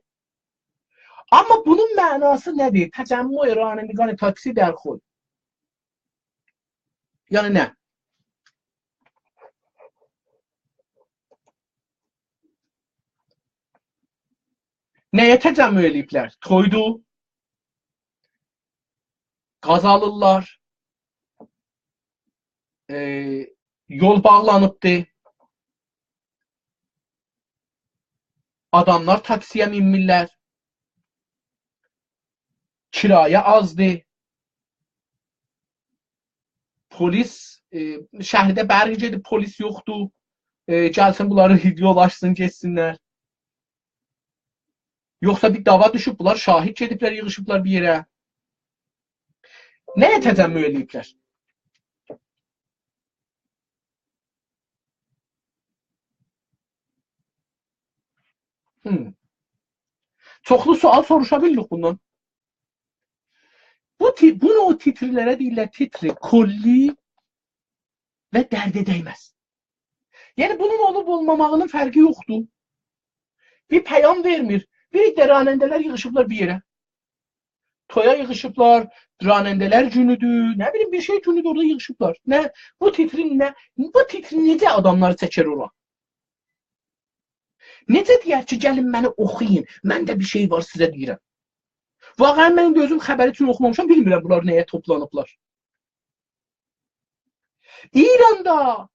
آمما بونون معناسی نه‌دیر؟ تجمع رانندگان تاکسی در خوی. یعنی نه؟ نه‌یه تجمع ائله‌ییبلر؟ تویدو. گاز آلیرلار. ائ، یول باغلانیبدی. آداملار تاکسی‌یه مینمیرلر. کرایه آزدیر. پلیس، ائ، شهرده برق گئدیب، پلیس یوخدور. ائ، گلسین بونلاری یول آچسین، گئتسینلر. یوخسا بیر دعوا دوشوب، بونلار شاهد گئدیبلر، ییغیشیبلار بیر یئره. نه‌یه تجمع ائله‌ییبلر؟ هم. چوخلو سؤال سوروشا بیلیریک بوندان. بو تی-، بو نوع تیترلره دئییرلر تیتر کلی و درده دیمز. یعنی، بونون اولوب اولماماغینین فرقی یوخدور. بیر پیام وئرمیر. بیر عده راننده‌لر ییغیشیبلار بیر یئره. تویا ییغیشیبلار، راننده‌لر گونودور، نه بیلیم، بیر شئی گونودور، اورادا ییغیشیبلار. نه، بو تیترین نه، بو تیتر نئجه آداملاری چکر اورا؟ نئجه دئیر کی، گلین منی اوخویون، منده بیر شئی وار، سیزه دئییرم. واقعاً من ایندی اؤزوم خبری اوچون اوخومامیشام، بیلمیرم بونلار نه‌یه توپلانیبلار. ایراندا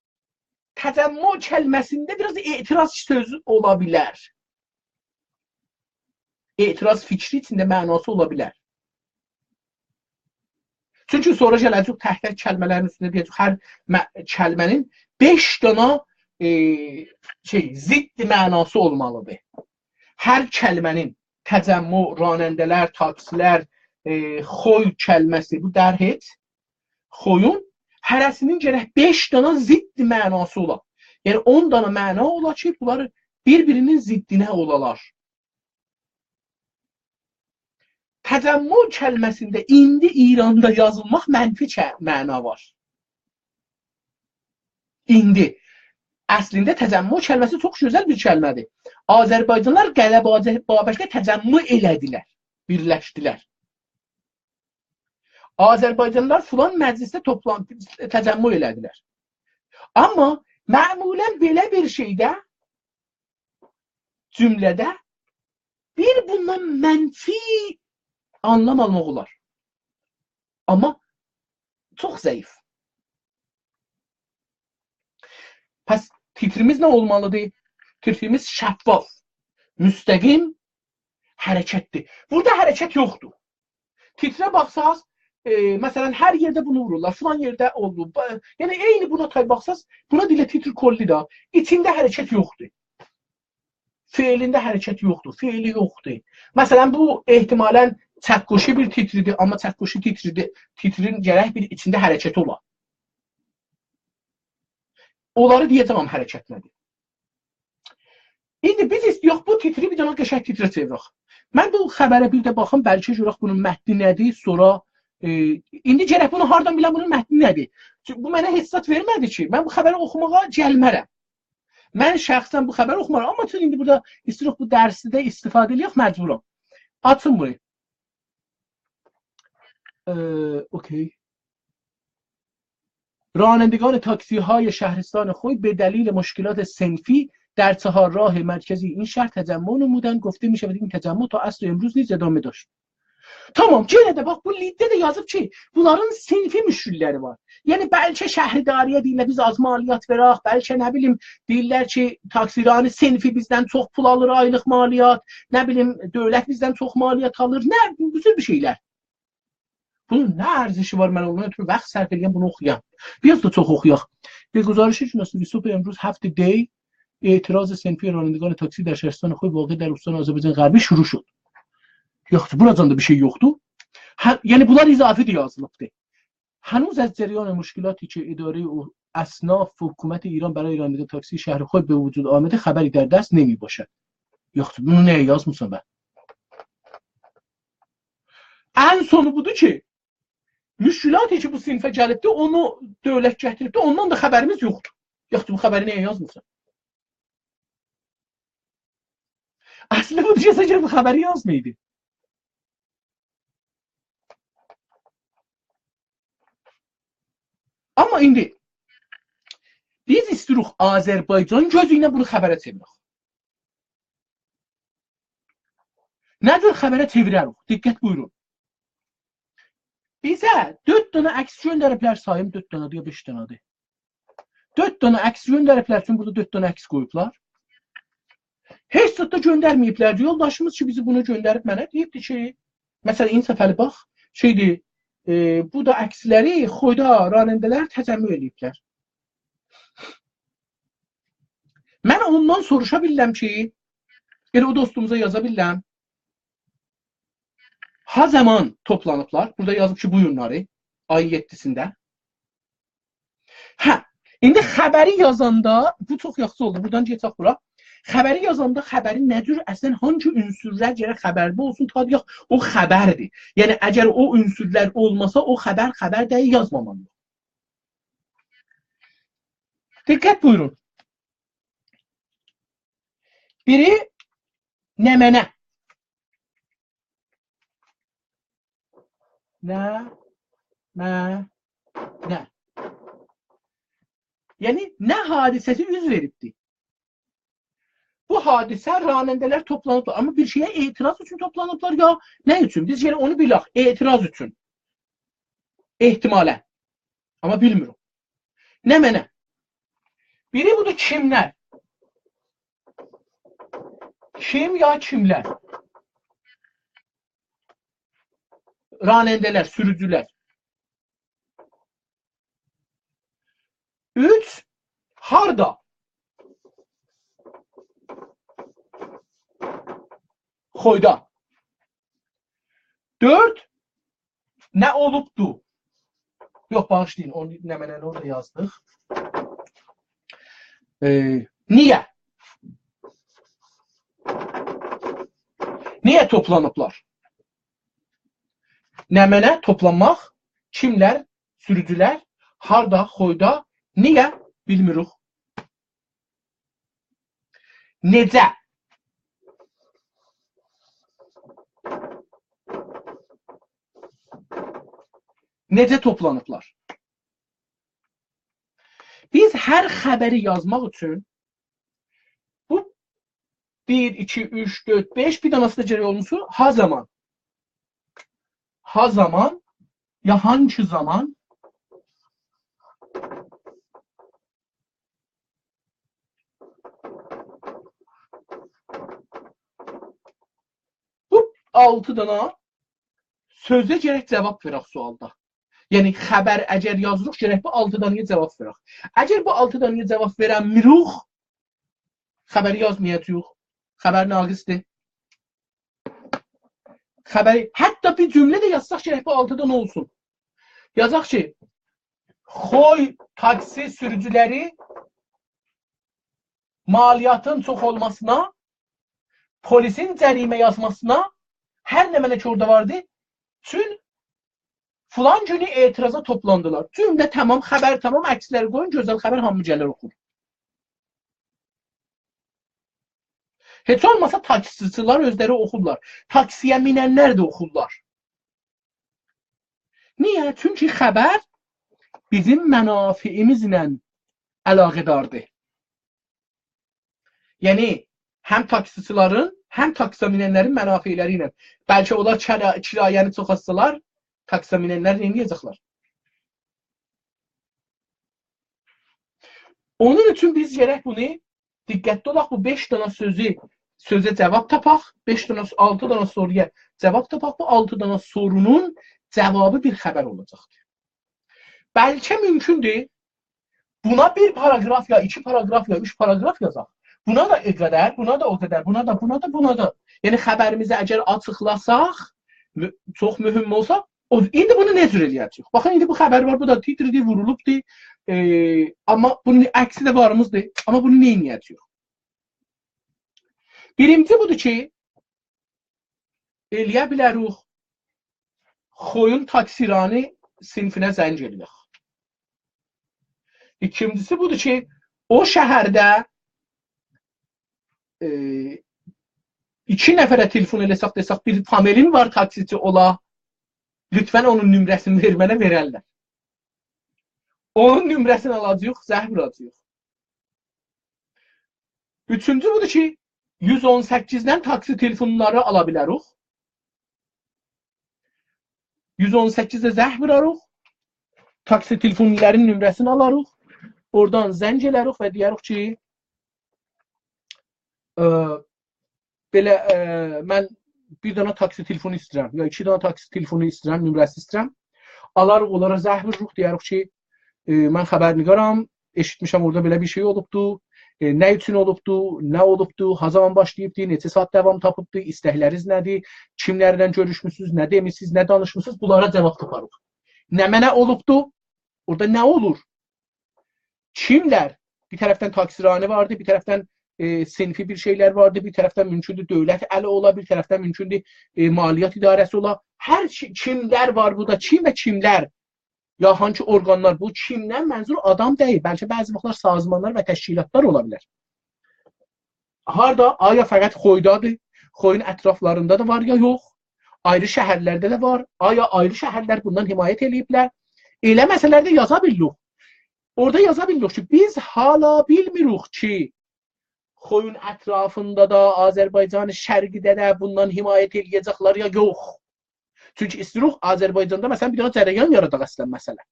تجمع کلمه‌سینده بیر آز اعتراض سؤزو اولا بیلر. اعتراض فیکری ایچینده معناسی اولا بیلر. چونکی سونرا گله‌جه‌ییک تک-تک کلمه‌لرین اوستونده دئیه‌جه‌ییک، هر مع-، کلمه‌نین بئش دانا، ائ، شئی، ضد معناسی اولمالیدیر. هر کلمه‌نین، تجمع، راننده‌لر، تاکسی‌لر، ائ، خوی کلمه‌سی، بو درهئچ، خویون، هره‌سینین گرک بئش دانا ضد معناسی اولا. یعنی اون دانا معنا اولا کی، بونلار بیر-بیرینین ضدینه اولالار. تجمع کلمه‌سینده ایندی ایراندا یازیلماق منفی چه-، معنا وار. ایندی. اصلینده تجمع کلمه‌سی چوخ گؤزل بیر کلمه‌دیر. آذربایجانلیلار قلعه بابکده تجمع ائله‌دیلر، بیرلشدیلر. آذربایجانلیلار فلان مجلسده توپلانتی، تجمع ائله‌دیلر. آمما معمولاً بئله بیر شئیده، جمله‌ده بیر بوندان منفی آنلام آلماق اولار. آمما چوخ ضعیف. پس تیتریمیز نه اولمالیدیر؟ تیتریمیز شفاف، مستقیم حرکتدیر. بورادا حرکت یوخدور. تیتره باخساز، ائ، مثلاً، هر یئرده بونو وورورلار، فلان یئرده اولدو. با-، یعنی، عینی بونا تای باخساز، بونا دئییرلر تیتر کلی ده. ایچینده حرکت یوخدور. فعلینده حرکت یوخدور، فعلی یوخدور. مثلاً، بو احتمالاً چکشی بیر تیتریدیر، آمما چکشی تیتریدیر، تیترین گرک بیر ایچینده حرکتی اولا. اونلاری دئیه‌جم، حرکت نه‌دیر. ایندی بیز ایسته‌یوروخ بو تیتری بیر دنه قشنگ تیتره چئویرک. من بو خبره بیر ده باخیم، بلکه گؤرک بونون متنی نه‌دیر، سونرا، ائ، ایندی گرک بونو هاردان بیلم، بونون متنی نه‌دیر؟ چونکی بو منه هئچ زاد وئرمه‌دی کی، من بو خبری اوخوماغا گلمه‌رم. من شخصاً بو خبری اوخومارام، آمما چون ایندی بورادا ایسته‌ییریک بو درسده استفاده ائله‌یک، مجبورام. آچین بونو. اه، اوکی. رانندگان تاکسی‌های شهرستان خوی به دلیل مشکلات صنفی در چهارراه مرکزی این شهر تجمع نمودند. گفته می‌شود این تجمع تا عصر امروز نیز ادامه داشت. تامام، یئنه ده باخ، بو لیدده ده یازیب کی، بونلارین صنفی مشکل‌لری وار. یعنی، بلکه شهرداری‌یه دئییرلر، بیز آز مالیات وئرک، بلکه، نه بیلیم، دئییرلر کی، تاکسی‌رانی صنفی بیزدن چوخ پول آلیر، آیلیق مالیات، نه بیلیم، دؤولت بیزدن چوخ مالیات آلیر، نه، بو جور بیر شئی‌لر. بونون نه ارزشی وار، من اوندان اؤترو واخت صرف ائله‌یم، بونو اوخویام؟ بیر آز دا چوخ اوخویاق. به گزارش شناسی ویسوپ امروز هفت دی، اعتراض صنفی رانندگان تاکسی در شهرستان خوی واقع در استان آذربایجان غربی شروع شد. یوخدور، بوراجان دا بیر شئی یوخدور. هه، یعنی، بونلار اضافی ده یازیلیبدیر. هنوز از جریان مشکلاتی که ادارهٔ او-، اصناف و حکومت ایران برای رانندگان تاکسی شهر خوی به وجود آمده خبری در دست نمی‌باشد. یوخدور، بونو نییه یازمیسان به؟ ان سونو بودور کی، مشکلاتی کی، بو صنفه گلیبدی، اونو دؤولت گتیریبدی، اوندان دا خبریمیز یوخدور. یوخدور، بو خبری نییه یازمیسان؟ اصلی بودور کی، سن بو خبری یازمایایدین. آمما ایندی بیز ایستیروخ آذربایجان گؤزو ایله بونو خبره چئویرک. نه جور خبره چئویرریک؟ دقت بویورون. بیزه دؤرد دنه عکس گؤندریبلر، ساییم، دؤرد دنه‌دیر یا بئش دنه‌دیر. دؤرد دنه عکس گؤندریبلر، چونکی بورادا دؤرد دنه عکس قویوبلار. هئچ زاد دا گؤندرمه‌ییبلر. یولداشیمیز کی، بیزی بونو گؤندریب منه، دئییبدی کی، مثلا، این صفحه‌لی باخ، شئیدیر، ائ، بو دا عکسلری خویدا راننده‌لر تجمع ائله‌ییبلر. من اوندان سوروشا بیللم کی، ائله او دوستوموزا یازا بیللم. ها زامان توپلانیبلار. بورادا یازیب کی، بو گونلری، آیین یئددیسینده. هه، ایندی خبری یازاندا، بو چوخ یاخشی اولدو. بورادان گئچک بورا. خبری یازاندا خبرین نه جور، اصلا هانسی عنصرلر گرک خبرده اولسون، تا دئیک، او خبردیر. یعنی، اگر او عنصرلر اولماسا، او خبر خبر دئییل، یازمامالی‌ییق. دقت بویورون. بیری نمنه. نه، نه، نه. یعنی، نه حادثه‌سی اوز وئریبدی؟ بو حادثه، راننده‌لر توپلانیبلار. آمما بیر شئیه اعتراض اوچون توپلانیبلار، یا نه اوچون؟ بیز یئنه اونو بیلک. اعتراض اوچون. احتمالا. آمما بیلمیرم. نمنه؟ بیری بودور، کیملر؟ کیم یا کیملر؟ راننده‌لر، سوروجولر. اوچ، هاردا؟ خویدا. دؤرد، نه اولوبدو؟ یوخ، باغیشلایین، اونو نمنه‌نی اورادا یازدیق. ائ، نییه؟ نییه توپلانیبلار؟ نمنه، توپلانماق، کیملر، سوروجولر، هاردا، خویدا، نییه؟ بیلمیریک. نئجه؟ نئجه توپلانیبلار؟ بیز هر خبری یازماق اوچون بو بیر، ایکی، اوچ، دؤرد، بئش، بیر دنه‌سی ده گرک اولموسون. ها زامان؟ ها زامان؟ یا هانسی زامان؟ بو آلتی دنه سؤزه گرک جواب وئرک سؤالدا. یعنی، خبر اگر یازیریق، گرک بو آلتی دنه‌یه جواب وئرک. اگر بو آلتی دنه‌یه جواب وئرنمیریک، خبری یازمایاجاغیق. خبر ناقصدیر. خبری، حتی بیر جمله ده یازساق، گرک بو آلتی دنه اولسون. یازاق کی، خوی تاکسی سوروجولری مالیاتین چوخ اولماسینا، پلیسین جریمه یازماسینا، هر نمنه کی اورادا واردی، چون فلان گونو اعتراضا توپلاندیلار. جمله تمام، خبر تمام، عکسلری قویون، گؤزل خبر، هامی گلیر اوخور. هئچ اولماسا تاکسیچیلر اؤزلری اوخورلار. تاکسی‌یه میننلر ده اوخورلار. نییه؟ چونکی خبر بیزیم منافعیمیزله علاقه‌داردیر. یعنی، هم تاکسیچیلرین، هم تاکسیا میننلرین منافعلری ایله، بلکه اونلار کرا-، کرایه‌نی چوخالتسالار، تاکسیا میننلر نه ائده‌جکلر؟ اونون اوچون بیز گرک بونو دقتلی اولاق، بو بئش دانا سؤزو، سؤزه جواب تاپاق، بئش دانا، آلتی دانا سورویا جواب تاپاق، بو آلتی دانا سورونون جوابی بیر خبر اولاجاقدیر. بلکه مومکوندور، بونا بیر پاراگراف یا ایکی پاراگراف یا اوچ پاراگراف یازاق. بونا دا او قدر، بونا دا او قدر، بونا دا، بونا دا، بونا دا. یعنی خبریمیزی اگر آچیقلاساق، مو-، چوخ مهم اولسا، او، ایندی بونو نه جور ائله‌یه‌جه‌ییک؟ باخین، ایندی بو خبر وار، بو دا تیتردیر، وورولوبدور. ائ، آمما بونون عکسی ده واریمیزدیر. آمما بونو نه ائله‌یه‌جه‌ییک؟ بیرینجی بودور کی، ائله‌یه بیلریک خویون تاکسی‌رانی صینیفینه زنگ ائله‌یک. ایکینجیسی بودور کی، او شهرده، ائ، ایکی نفره تلفن ائله‌سک، دئسک، بیر فامیلیم وار، تاکسیچی اولا، لطفاً اونون نمره‌سینی وئر منه، وئررلر. اونون نمره‌سینی آلاجاغیق، زنگ ووراجاغیق. اوچونجو بودور کی، یوز اون سککیزدن تاکسی تلفنلاری آلا بیلریک. یوز اون سککیزه زنگ ووراریق، تاکسی تلفنلرین نمره‌سینی آلاریق، اورادان زنگ ائلریک و دئیه‌ریک کی، ائ، بئله، ائ، من بیر دانا تاکسی تلفنو ایسته‌ییرم، یا ایکی دانا تاکسی تلفنو ایسته‌ییرم، نمره‌سی ایسته‌ییرم. آلاریق، اونلارا زنگ ووروروق، دئیه‌ریک کی، ائ، من خبرنگارام، ائشیتمیشم اورادا بئله بیر شئی اولوبدو. ائ، نه اوچون اولوبدو، نه اولوبدو، ها زامان باشلاییبدی، نئچه ساعت داوام تاپیبدی، ایستکلرینیز نه‌دیر، کیملرله گؤروشموسونوز، نه دئمیسینیز، نه دانیشمیسینیز، بونلارا جواب تاپاریق. نمنه اولوبدو؟ اورادا نه اولور؟ کیملر؟ بیر طرفدن تاکسی‌رانی واردی، بیر طرفدن، ائ، صینیفی بیر شئیلر واردی، بیر طرفدن مومکوندور دؤولت الی اولا، بیر طرفدن مومکوندور، ائ، مالیات اداره‌سی اولا. هر کی-، کیملر وار بورادا، کیم و کیملر؟ یا هانسی اورقانلار؟ بو کیمدن منظور آدام دئییل، بلکه بعضی واختلار سازمانلار و تشکیلاتلار اولا بیلر. هاردا؟ آیا فقط خویدادیر؟ خویون اطرافلاریندا دا وار یا یوخ؟ آیری شهرلرده ده وار. آیا آیری شهرلر بوندان حمایت ائله‌ییبلر؟ ائله مسئله‌لرده یازا بیلیریک. اورادا یازا بیلیریک کی، بیز هالا بیلمیریک کی، خویون اطرافیندا دا، آذربایجان شرقیده ده بوندان حمایت ائله‌یه‌جکلر یا یوخ. چونکی ایسته‌ییریک آذربایجاندا، مثلا، بیر دنه جریان یاراداق اصلا مسئله.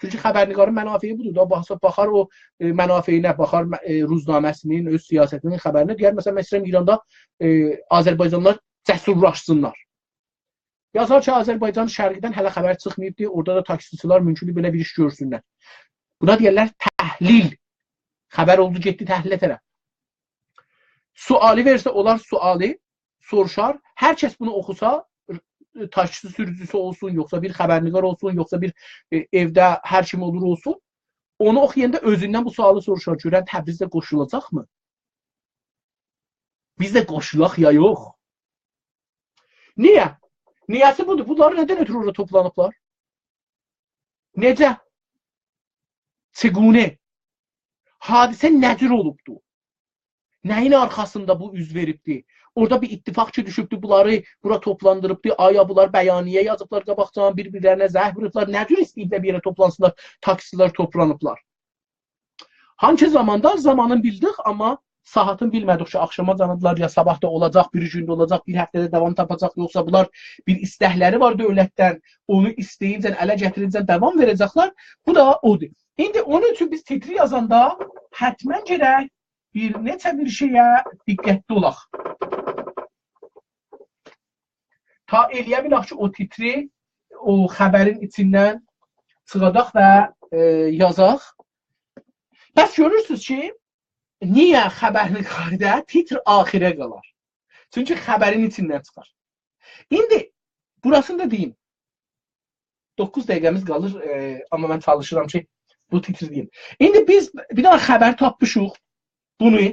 چونکی خبرنگارین منافعی بودور دا، باخسا، باخار او، ائ، منافعینه، باخار م-، ائ، روزنامه‌سینین، اؤز سیاستینین خبرینه، دئیر، مثلا، من ایسته‌ییرم ایراندا، ائ، آذربایجانلیلار جسورلاشسینلار. یازار کی، آذربایجان شرقیدن هله خبر چیخماییبدی، اورادا دا تاکسیچیلار مومکوندور بئله بیر ایش گؤرسونلر. بونا دئیرلر تحلیل. خبر اولدو، گئتدی تحلیله طرف. سؤالی وئرسه، اونلار سؤالی سوروشار. هر کس بونو اوخوسا، تاکسی سوروجوسو اولسون، یوخسا بیر خبرنگار اولسون، یوخسا بیر، ائ، ائوده هر کیم اولور اولسون، اونو اوخویاندا اؤزوندن بو سؤالی سوروشار: «گؤرن تبریز ده قوشولاجاقمی؟ بیز ده قوشولاق یا یوخ؟» نییه؟ نییه‌سی بودور. بونلار نه‌دن اؤترو اورادا توپلانیبلار؟ نئجه؟ چگونه؟ حادثه نه جور اولوبدو؟ نه‌یین آرخاسیندا بو اوز وئریبدی؟ اورادا بیر اتفاق کی دوشوبدو، بونلاری بورا توپلاندیریبدی. آیا بونلار بیانیه یازیبلار قاباقجادان، بیر-بیرلرینه زنگ ووروبلار؟ نه جور ایسته‌ییبلر بیر یئره توپلانسینلار، تاکسیلر توپلانیبلار؟ هانسی زاماندا؟ زامانین بیلدیک، آمما ساعاتین بیلمه‌دیک کی، آخشاما جانیدیلار، یا صاباح دا اولاجاق، بیری گون ده اولاجاق، بیر هفته ده داوام تاپاجاق، یوخسا بونلار بیر ایستکلری وار دؤولتدن، اونو ایسته‌ییبجن، اله گتیریبجن داوام وئره‌جکلر. بو دا اودور. ایندی اونون اوچون بیز تیتری یازاندا حتما گرک بیر نئچه بیر شئیه دقتلی اولاق. تا ائله‌یه بیلک کی، او تیتری او خبرین ایچیندن چیخاداق و، ائ، یازاق. پس گؤرورسونوز کی، نییه خبرنگاردا تیتر آخیره قالار؟ چونکی خبرین ایچیندن چیخار. ایندی بوراسینی دا دئییم. دوققوز دقیقه‌میز قالیر، ائ، آمما من چالیشیرام کی، بو تیتری دئییم. ایندی بیز بیر دنه خبر تاپمیشیق. بونو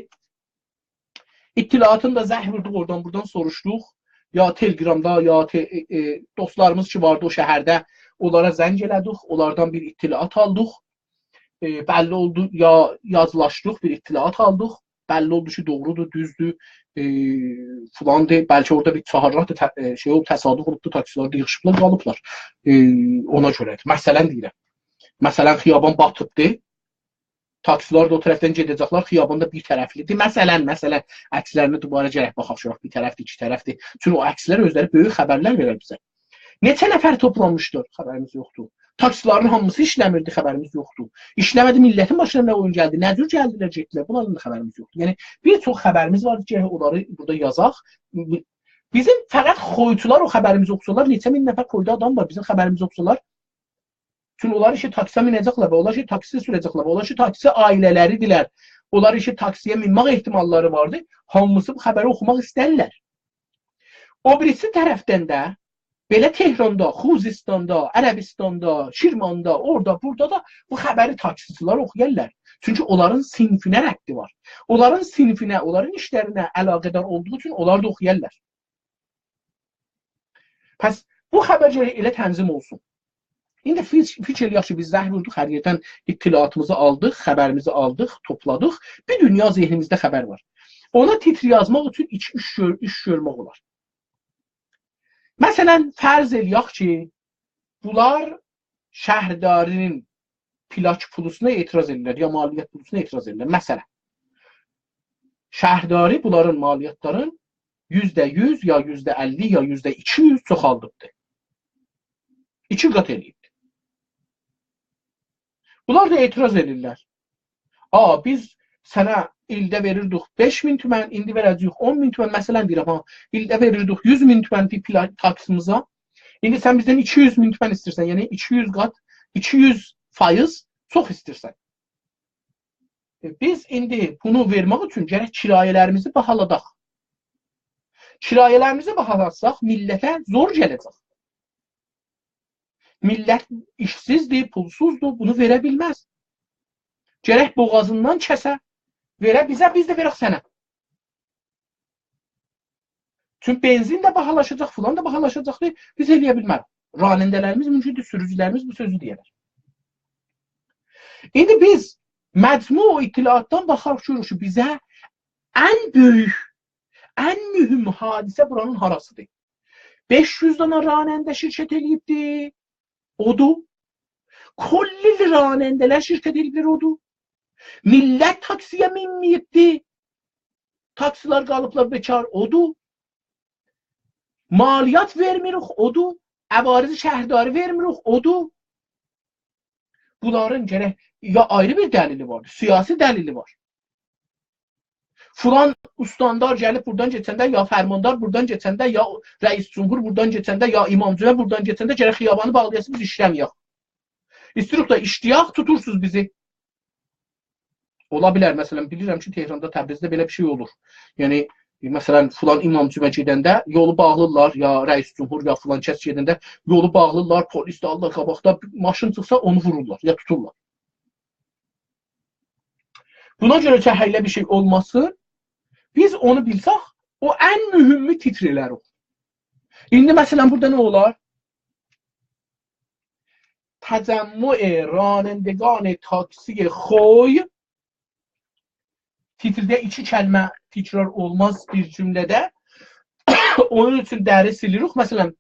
اطلاعاتین دا زنگ ووردوق، اورادان بورادان سوروشدوق. یا تلگرامدا، یا ته-، ائ، ائ، دوستلاریمیز کی واردی او شهرده، اونلارا زنگ ائله‌دیک، اونلاردان بیر اطلاعات آلدیق. ائ، بللی اولدو، یا یازلاشدیق، بیر اطلاعات آلدیق. بللی اولدو کی، دوغرودور، دوزدور، ائ، فلاندیر. بلکه اورادا بیر چهارراه دا ت-، ائ، شئی اولوب، تصادف اولوبدور، تاکسیلر دا ییغیشیبلار، قالیبلار. ائ، اونا گؤره‌دیر. مثلا دئییرم. مثلا، خیابان باتیبدی. تاکسیلر ده او طرفدن گئده‌جکلر، خیابان دا بیر طرفلی‌دیر. مثلا، مثلا، عکسلرینه دوباره گرک باخاق، گؤرک بیر طرفدیر، ایکی طرفدیر. چونکی او عکسلر اؤزلری بؤیوک خبرلر وئرر بیزه. نئچه نفر توپلانمیشدیر؟ خبریمیز یوخدور. تاکسیلرین هامیسی ایشله‌میردی؟ خبریمیز یوخدور. ایشله‌مه‌دی، میللتین باشینا نه اویون گلدی، نه جور گلدیلر، گئتدیلر؟ بونلارین دا خبریمیز یوخدور. یعنی، بیر چوخ خبریمیز واردی کی، اونلاری بورادا یازاق. بیزیم فقط خویچولار او خبریمیزی اوخوسالار، نئچه مین نفر خویدا آدام وار، بیزیم خبریمیزی اوخوسالار. چونکی اونلار ایشی تاکسی‌یه مینه‌جکلر و اونلار ایشی تاکسی سوره‌جکلر و اونلار ایشی تاکسی عائله‌لری‌دیرلر. اونلار ایشی تاکسی‌یه مینمک احتماللاری واردی. هامیسی بو خبری اوخوماق ایسترلر. او بیریسی طرفدن ده بئله تهراندا، خوزستاندا، عربستاندا، کرماندا، اورادا، بورادا دا بو خبری تاکسیچیلر اوخویارلار. چونکی اونلارین صینفینه ربطی وار. اونلارین صینفینه، اونلارین ایشلرینه علاقه‌دار اولدوغو اوچون اونلار دا اوخویارلار. پس بو خبر گرک ائله تنظیم اولسون. ایندی فیک-، فیکیر ائله‌یک کی، بیز زنگ ووردوق، هر یئردن اطلاعاتیمیزی آلدیق، خبریمیزی آلدیق، توپلادیق. بیر دونیا ذهنیمیزده خبر وار. اونا تیتر یازماق اوچون ایکی، اوچ گؤر-، اوچ گؤرمک اولار. مثلا، فرض ائله‌یک کی، بونلار شهرداری‌نین پلاک پولوسونا اعتراض ائدیرلر، یا مالیات پولوسونا اعتراض ائدیرلر. مثلا، شهرداری بونلارین مالیاتلارین یوزده یوز، یا یوزده اللی، یا یوزده ایکی یوز چوخالدیبدی. ایکی قات ائله‌ییبدی. بونلار دا اعتراض ائدیرلر. «آ، بیز سنه ایلده وئریردیک بئش مین تومن، ایندی وئره‌جه‌ییک اون مین تومن»، مثلا دئییرم ها، «ایلده وئریردیک یوز مین تومن بیر پلا-، تاکسیمیزه. ایندی سن بیزدن ایکی یوز مین تومن ایسته‌ییرسن، یعنی ایکی یوز قات، ایکی یوز فایز چوخ ایسته‌ییرسن. ائ، بیز ایندی بونو وئرمک اوچون گرک کرایه‌لریمیزی باهالاداق. کرایه‌لریمیزی باهالاتساق، میللته زور گله‌جک. میللت ایشسیزدیر، پولسوزدور، بونو وئره بیلمز. گرک بوغازیندان کسه، وئره بیزه، بیز ده وئرک سنه. چونکی بنزین ده باهالاشاجاق، فلان دا باهالاشاجاقدیر، بیز ائله‌یه بیلمریک. راننده‌لریمیز مومکوندور، سوروجولریمیز بو سؤزو دئیه‌لر.» ایندی بیز مجموع اطلاعاتدان باخاریق، گؤروروک کی، بیزه ان بؤیوک، ان مهم حادثه بورانین هاراسیدیر؟ بئش یوز دانا راننده شرکت ائله‌ییبدی، اودور. کلی راننده‌لر شرکت ائله‌ییبلر، اودور. میللت تاکسی‌یه مینمه‌ییبدی، تاکسیلر قالیبلار بیکار، اودور. مالیات وئرمیریک، اودور. عوارض شهرداری وئرمیریک، اودور. بونلارین گرک یا آیری بیر دلیلی وار، سیاسی دلیلی وار. فلان استاندار گلیب بورادان کئچنده، یا فرماندار بورادان کئچنده، یا رئیس جمهور بورادان کئچنده، یا امام جمعه بورادان کئچنده گرک خیابانی باغلایاسینیز، بیز ایشله‌مه‌یک. ایسته‌ییریک ده ایشله‌یک، توتورسونوز بیزی. اولا بیلر، مثلا، بیلیرم کی، تهراندا، تبریزده بئله بیر شئی اولور. یعنی، مثلا، فلان امام جمعه گئدنده یولو باغلیرلار، یا رئیس جمهور، یا فلان کس گئدنده یولو باغلیرلار، پلیس ده آللار قاباقدا، ماشین چیخسا اونو وورورلار، یا توتورلار. بونا گؤره کی، ائله بیر شئی اولماسین، بیز اونو بیلسک، او ان مهمو تیتر ائله‌ریک. ایندی، مثلا، بورادا نه اولار؟ «تجمع رانندگان تاکسی خوی»، تیترده ایکی کلمه تکرار اولماز بیر جمله‌ده. اونون اوچون «در»ی سیلیریک. مثلا،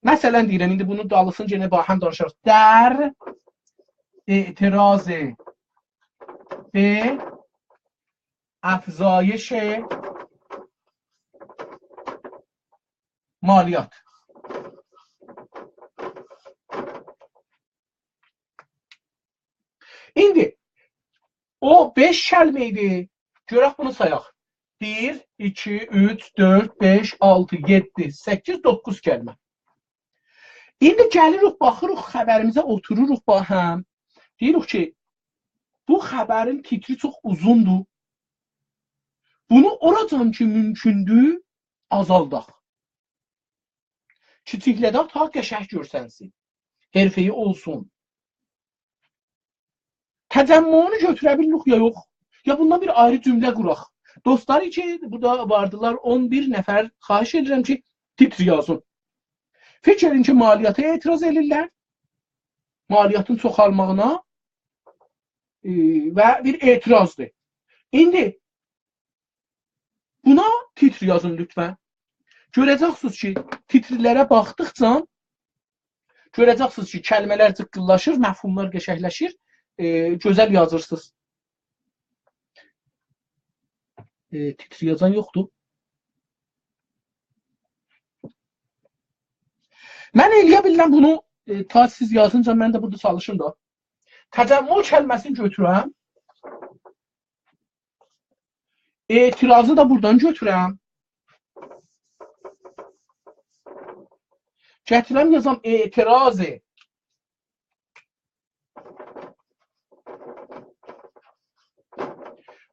مثلا دئییرم، ایندی بونون دالیسینی یئنه باهم دانیشاریق. «در اعتراض به افزایش مالیات». ایندی او بئش کلمه ایدی. گؤرک بونو سایاق. بیر، ایکی، اوچ، دؤرد، بئش، آلتی، یئددی، سککیز، دوققوز کلمه. ایندی گلیریک، باخیریق خبریمیزه، اوتوروروق باهم. دئییریک کی، بو خبرین تیتری چوخ اوزوندور. بونو اوراجان کی مومکوندور، آزالداق. کیچیکله‌دک، تا قشنگ گؤرسنسین. حرفه‌ای اولسون. «تجمع»نی گؤتوره بیلیریک یا یوخ؟ یا بوندان بیر آیری جمله قوراق؟ دوستلار کی، بورادا واردیلار اون بیر نفر، خواهش ائدیرم کی، تیتر یازین. فیکیر ائدین کی، مالیاتا اعتراض ائدیرلر. مالیاتین چوخالماغینا، ائ، و بیر اعتراضدیر. ایندی بونا تیتر یازین لطفا. گؤره‌جکسینیز کی، تیترلره باخدیقجا گؤره‌جکسینیز کی، کلمه‌لر جیققیللاشیر، مفهوملار قشنگلشیر، ائ، گؤزل یازیرسینیز. ائ، تیتر یازان یوخدور. من ائلیه بیلرم بونو، ائ، تا سیز یازینجا من ده بورادا چالیشیم دا. تجمع کلمه‌سینی گؤتورم. اعتراضی دا بورادان گؤتورم. گتیرم یازام: اعتراض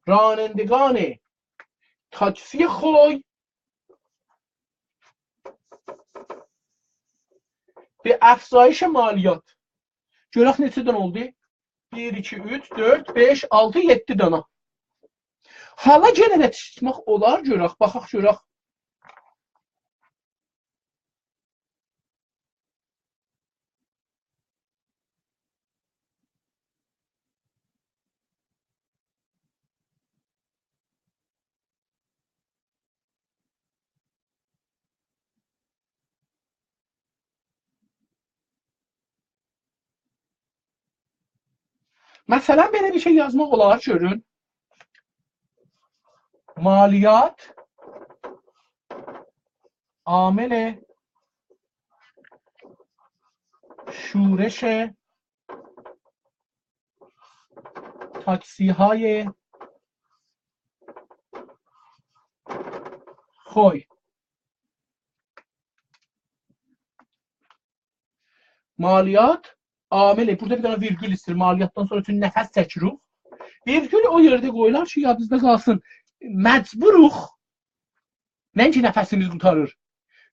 رانندگان تاکسی خوی به افزایش مالیات. گؤرک نئچه دنه اولدو؟ بیر، ایکی، اوچ، دؤرد، بئش، آلتی، یئددی دنه. حالا یئنه ده چیخماق اولار، گؤرک، باخاق گؤرک. مثلا، بئله بیر شئی یازماق اولار، گؤرون. مالیات عامل شورش تاکسی‌های خوی. مالیات عامل، بورادا بیر دنه ویرگول ایسته‌ییر، مالیاتدان سونرا چون نفس چکیریک. ویرگول او یئرده قویولار کی، یادینیزدا قالسین. مجبوروق، نه اینکی نفسیمیز قوتاریر.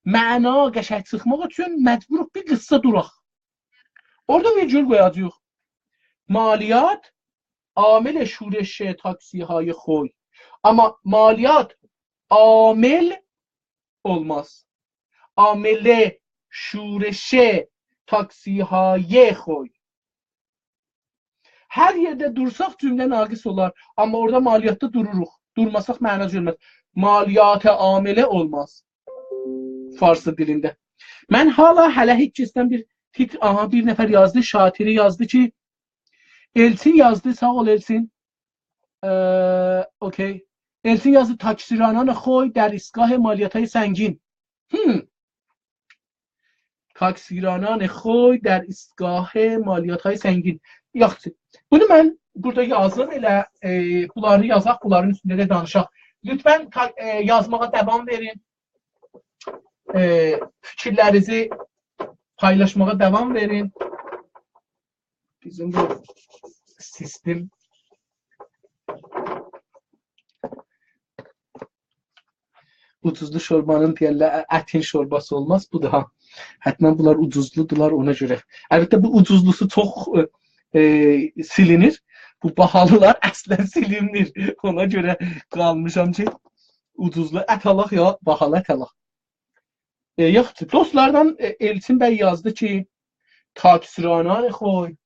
معنا قشنگ چیخماق اوچون مجبوروق بیر قیسا دوراق. اورادا ویرگول قویاجاغیق. مالیات عامل شورش تاکسی‌های خوی. آمما مالیات عامل اولماز. عامل شورش تاکسی‌های خوی. هر یئرده دورساق جمله ناقص اولار، آمما اورادا مالیاتدا دوروروق. دورماساق معنا گؤرمز. مالیات عامل اولماز فارس دیلینده. من حالا هله هئچ کسدن بیر تیتر، آها، بیر نفر یازدی، شاطری یازدی کی، ائلچین یازدی، ساغ اول ائلچین. ائ، اوکی. ائلچین یازدی: تاکسی‌رانان خوی در ایستگاه مالیات‌های سنگین. هم. تاکسی‌رانان خوی در ایستگاه مالیات‌های سنگین. یاخشی. بونو من بورادا یازیم، ائله، ائ، بونلاری یازاق، بونلارین اوستونده ده دانیشاق. لطفا تا-، ائ، یازماغا داوام وئرین. ائ، فیکیرلرینیزی پایلاشماغا داوام وئرین. بیزیم بو سیستم اوجوزلو شوربانین دئیرلر، اتین شورباسی اولماز. بو دا، حتما بونلار اوجوزلودولار اونا گؤره. البته، بو اوجوزلوسو چوخ، ائ، ائ، سیلینیر. بو باهالیلار اصلا سیلینمیر. اونا گؤره قالمیشام کی، اوجوزلو ات آلاق یا باهالی ات آلاق. ائ، یوخدور. دوستلاردان، ائ، ائلچین بی یازدی کی، تاکسی‌رانان خوی،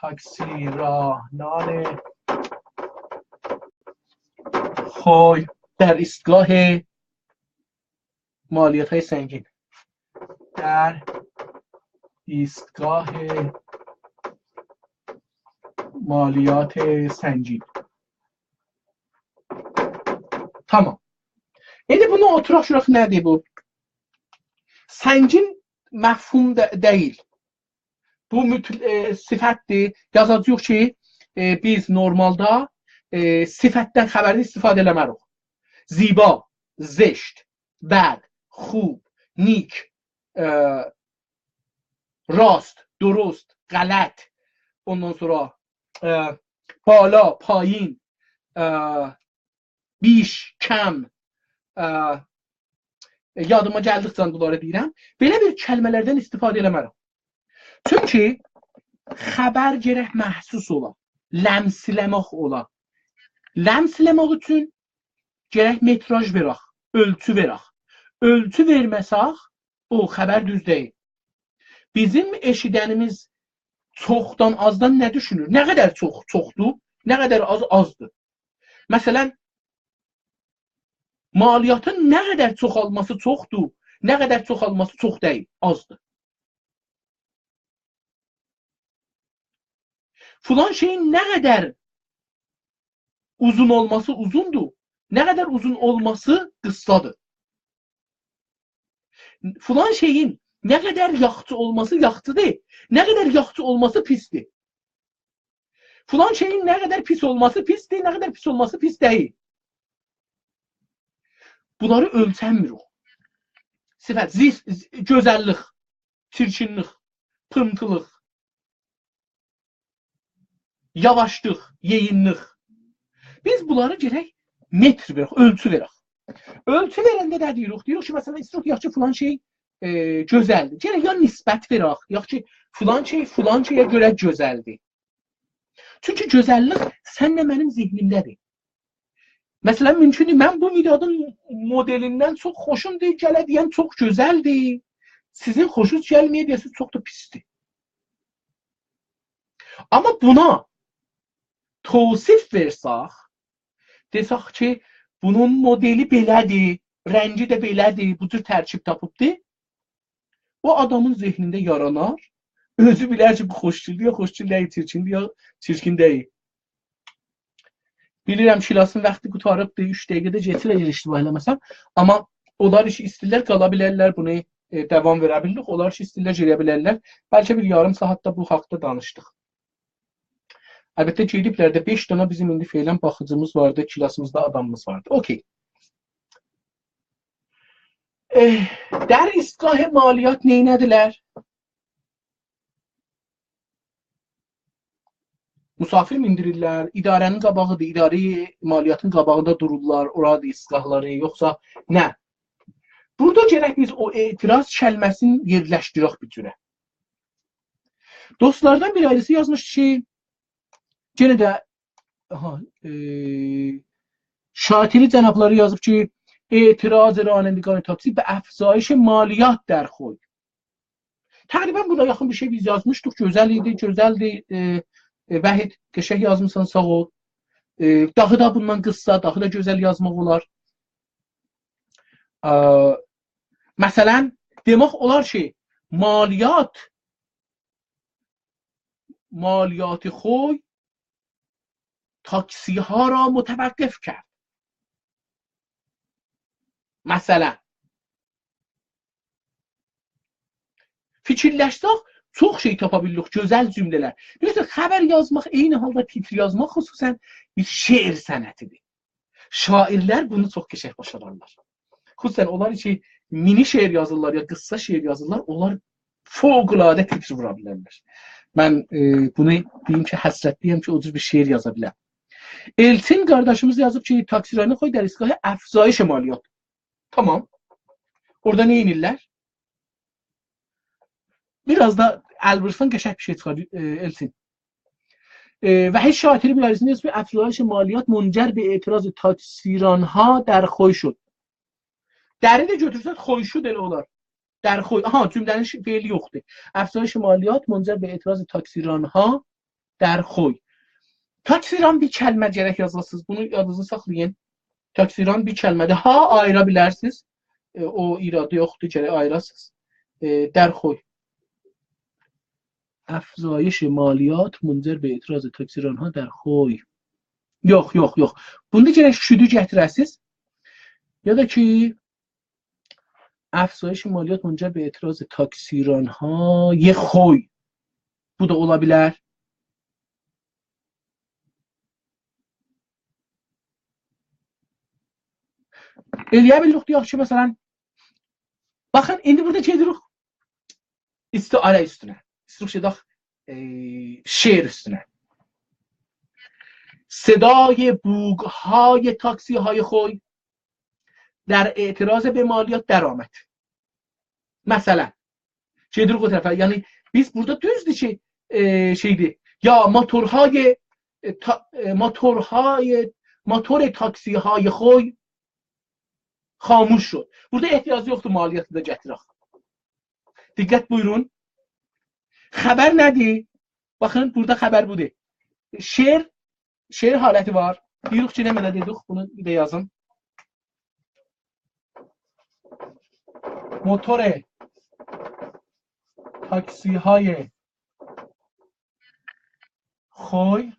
تاکسی‌رانان خوی در ایستگاه مالیات‌های سنگین. در ایستگاه مالیات سنگین. تامام. ایندی بونو اوتوراق گؤرک، نه‌دیر بو؟ سنگین مفهوم ده دئییل. بو مطل-، ائ، صفتدیر. یازاجاغیق کی، ائ، بیز نورمالدا، ائ، صفتدن خبرین استفاده ائله‌مه‌ریک. زیبا، زشت، بد، خوب، نیک، ائ، راست، درست، غلط، اوندان سونرا، ائ، بالا، پایین، ائ، بیش، کم، ائ، یادیما گلدیکجه بونلاری دئییرم. بئله بیر کلمه‌لردن استفاده ائله‌مه‌رم. چونکی خبر گرک محسوس اولا، لمس ائله‌مک اولا. لمس ائله‌مک اوچون گرک متراژ وئرک، اؤلچو وئرک. اؤلچو وئرمه‌سک، او خبر دوز دئییل. بیزیم ائشیدنیمیز چوخدان، آزدان نه دوشونور؟ نه قدر چوخ چوخدور، نه قدر آز آزدیر. مثلا، مالیاتین نه قدر چوخالماسی چوخدور، نه قدر چوخالماسی چوخ دئییل، آزدیر. فلان شئیین نه قدر اوزون اولماسی اوزوندور، نه قدر اوزون اولماسی قیسسادیر. فلان شئیین نه قدر یاخشی اولماسی یاخشیدیر، نه قدر یاخشی اولماسی پیسدیر. فلان شئیین نه قدر پیس اولماسی پیسدیر، نه قدر پیس اولماسی پیس دئییل. بونلاری اؤلچنمیریک. صفت، زیف، ز-، گؤزللیک، چیرکینلیک، پیمتیلیق، یاواشلیق، یئیینلیک. بیز بونلاری گرک متر وئرک، اؤلچو وئرک. اؤلچو وئرنده نه دئییریک؟ دئییریک کی، مثلا، ایسته‌ییریک، یاخشی، فلان شئی، ائ، گؤزلدیر. گرک یا نسبت وئرک، یاخشی، فلان شئی فلان شئیه گؤره گؤزلدیر. چونکی گؤزللیک سنله منیم ذهنیمده‌دیر. مثلا، مومکوندور، من بو میلادین مدلیندن چوخ خوشوم دئییل، گله دئیم چوخ گؤزلدیر. سیزین خوشونوز گلمه‌یه، دئیه‌سیز چوخ دا پیسدیر. آمما بونا توصیف وئرسک، دئسک کی، بونون مدلی بئله‌دیر، رنگی ده بئله‌دیر، بو جور ترکیب تاپیبدیر، او آدامین ذهنینده یارانار، اؤزو بیلر کی، بو خوشگلدور، یا خوشگل دئییل، چیرکیندور، یا چیرکین دئییل. بیلیرم، کلاسین واختی قوتاریبدیر، اوچ دقیقه ده کئچیر، اگر اشتباه ائله‌مه‌سم. آمما اونلار کی ایسته‌ییرلر، قالا بیلرلر، بونو، ائ، داوام وئره بیلیریک. اونلار کی ایسته‌ییرلر، گئده بیلرلر. بلکه بیر یاریم ساعات دا بو حاقدا دانیشدیق. البته، گئدیبلر ده، بئش دنه بیزیم ایندی فعلا باخیجیمیز واردی، کلاسیمیزدا آدامیمیز واردی. اوکی. ائه، در ایستگاه مالیات نئینه‌دیلر؟ مسافر میندیریرلر، اداره‌نین قاباغیدیر، اداره مالیاتین قاباغیندا دورورلار، اورادا ایستگاهلاری، یوخسا نه؟ بورادا گرک بیز او اعتراض کلمه‌سینی یئرلشدیرک بیر جوره. دوستلاردان بیر آیریسی یازمیش کی، یئنه ده، آها، ائ، شاطری جنابلاری یازیب کی، اعتراض رانندگان تاکسی به افزایش مالیات در خوی. تقریبا بونا یاخین بیر شئی بیز یازمیشدیق. گؤزل ایدی، گؤزلدیر. ائ، ائ، وحید، قشنگ یازمیسان، ساغ اول. ائ، داها دا بوندان قیسسا، داها دا گؤزل یازماق اولار. ا، مثلا، دئمک اولار کی، مالیات، مالیات خوی تاکسی‌ها را متوقف کرد. مثلا، فیکیرلشسک، چوخ شئی تاپا بیلیریک، گؤزل جمله‌لر. بیلیرسن، خبر یازماق، عینی حالدا تیتر یازماق، خصوصا بیر شعر صنعتیدیر. شاعرلر بونو چوخ قشنگ باشارارلار. خصوصا اونلار کی مینی شعر یازیرلار، یا قیسسا شعر یازیرلار، اونلار فوق‌العاده تیتر وورا بیلرلر. من، ائ، بونو دئییم کی، حسرتلی‌یم کی، او جور بیر شعر یازا بیلم. الچین قارداشیمیز یازیب کی، تاکسی رانندگان خوی در ایستگاه افزایش مالیات. تامام. اورادا نه ائدیرلر؟ بیر آز دا ال وورسان، قشنگ بیر شئی چیخار، ائ، الچین. ائ، وحید شاطری بیر آیریسیندا یازیب کی، افزایش مالیات منجر به اعتراض تاکسی‌ران‌ها در خوی شد. دری ده گؤتورسک، خوی شد ائله اولار. در خوی. آها، جمله‌نین شی-، فعلی یوخدور. افزایش مالیات منجر به اعتراض تاکسی‌ران‌ها در خوی. تاکسی‌ران بیر کلمه گرک یازاسینیز. بونو یادینیزدا ساخلایین. تاکسی‌ران بیر کلمه‌دیر. ها آییرا بیلرسینیز. ائ، او ایرادی یوخدور، گرک آییراسینیز. ائ، در خوی. افزایش مالیات منجر به اعتراض تاکسی‌ران‌ها در خوی. یوخ، یوخ، یوخ. بوندا گرک شدو گتیره‌سینیز. یا دا کی، افزایش مالیات منجر به اعتراض تاکسی‌ران‌های خوی. بو دا اولا بیلر. ائلیه بیلیریک، دئیک کی، مثلا، باخین، ایندی بورادا گئدیریک استعاره اوستونه. ایسته‌ییریک گئدک، ائ، شعر اوستونه. صدای بوگ‌های تاکسی‌های خوی در اعتراض به مالیات درآمد. مثلا، گئدیریک او طرفه. یعنی، بیز بورادا دوزدور کی، ائ، شئیدیر، یا موتورهای، ائ، تا-، ائ، موتورهای، موتور تاکسی‌های خوی خاموش شد. بورادا احتیاج یوخدور مالیاتی دا گتیرک. دقت بویورون. خبر نه‌دیر؟ باخین، بورادا خبر بودور. شعر، شعر حالتی وار. دئییریک کی، نمنه دئدیک؟ بونو بیر ده یازیم. موتور تاکسی‌های خوی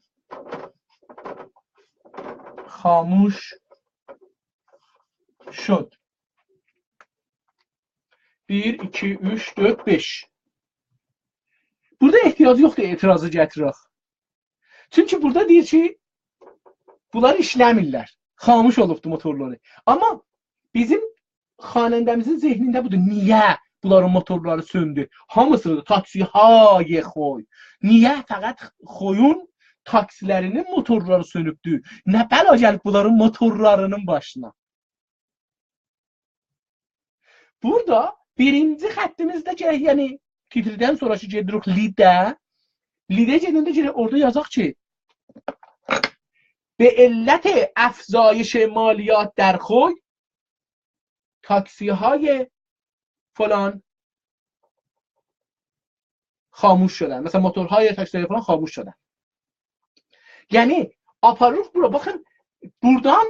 خاموش شد. بیر، ایکی، اوچ، دؤرد، بئش. بورادا احتیاج یوخدور اعتراضی گتیرک. چونکی بورادا دئییر کی، بونلار ایشله‌میرلر. خاموش اولوبدو موتورلاری. آمما بیزیم خواننده‌میزین ذهنینده بودور. نییه بونلارین موتورلاری سؤندو؟ هامیسینی دا تاکسی‌های خوی. نییه فقط خویون تاکسی‌لرینین موتورلاری سؤنوبدو؟ نه بلا گلیب بونلارین موتورلارینین باشینا؟ بورادا بیرینجی خطیمیزده گرک، یعنی تیتردن سونرا کی گئدیریک لیده. لیده گئدنده گرک اورادا یازاق کی، به علت افزایش مالیات در خوی، تاکسی‌های فلان خاموش شدن. مثلا، موتورهای تاکسی‌های فلان خاموش شدن. یعنی، آپاریریق بورا. باخین، بورادان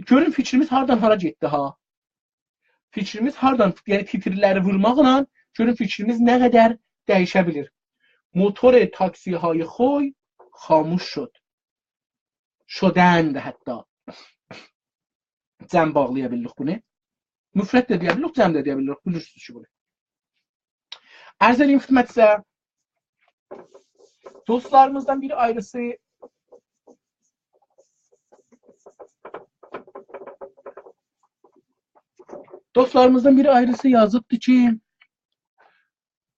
گؤرون فیکریمیز هاردان هارا گئتدی ها. فیکریمیز هاردان، یعنی تیترلری وورماقلا گؤرون فیکریمیز نه قدر دییشه بیلیر. موتور تاکسی‌های خوی خاموش شد. شدند حتی. جمع باغلایا بیلیریک بونو. مفرد ده دئیه بیلیریک، جمع ده دئیه بیلیریک. بیلیرسینیز کی، بونو. عرض ائدیم خدمتینیزه، دوستلاریمیزدان بیری آیریسی، دوستلاریمیزدان بیری آیریسی یازیبدی کی،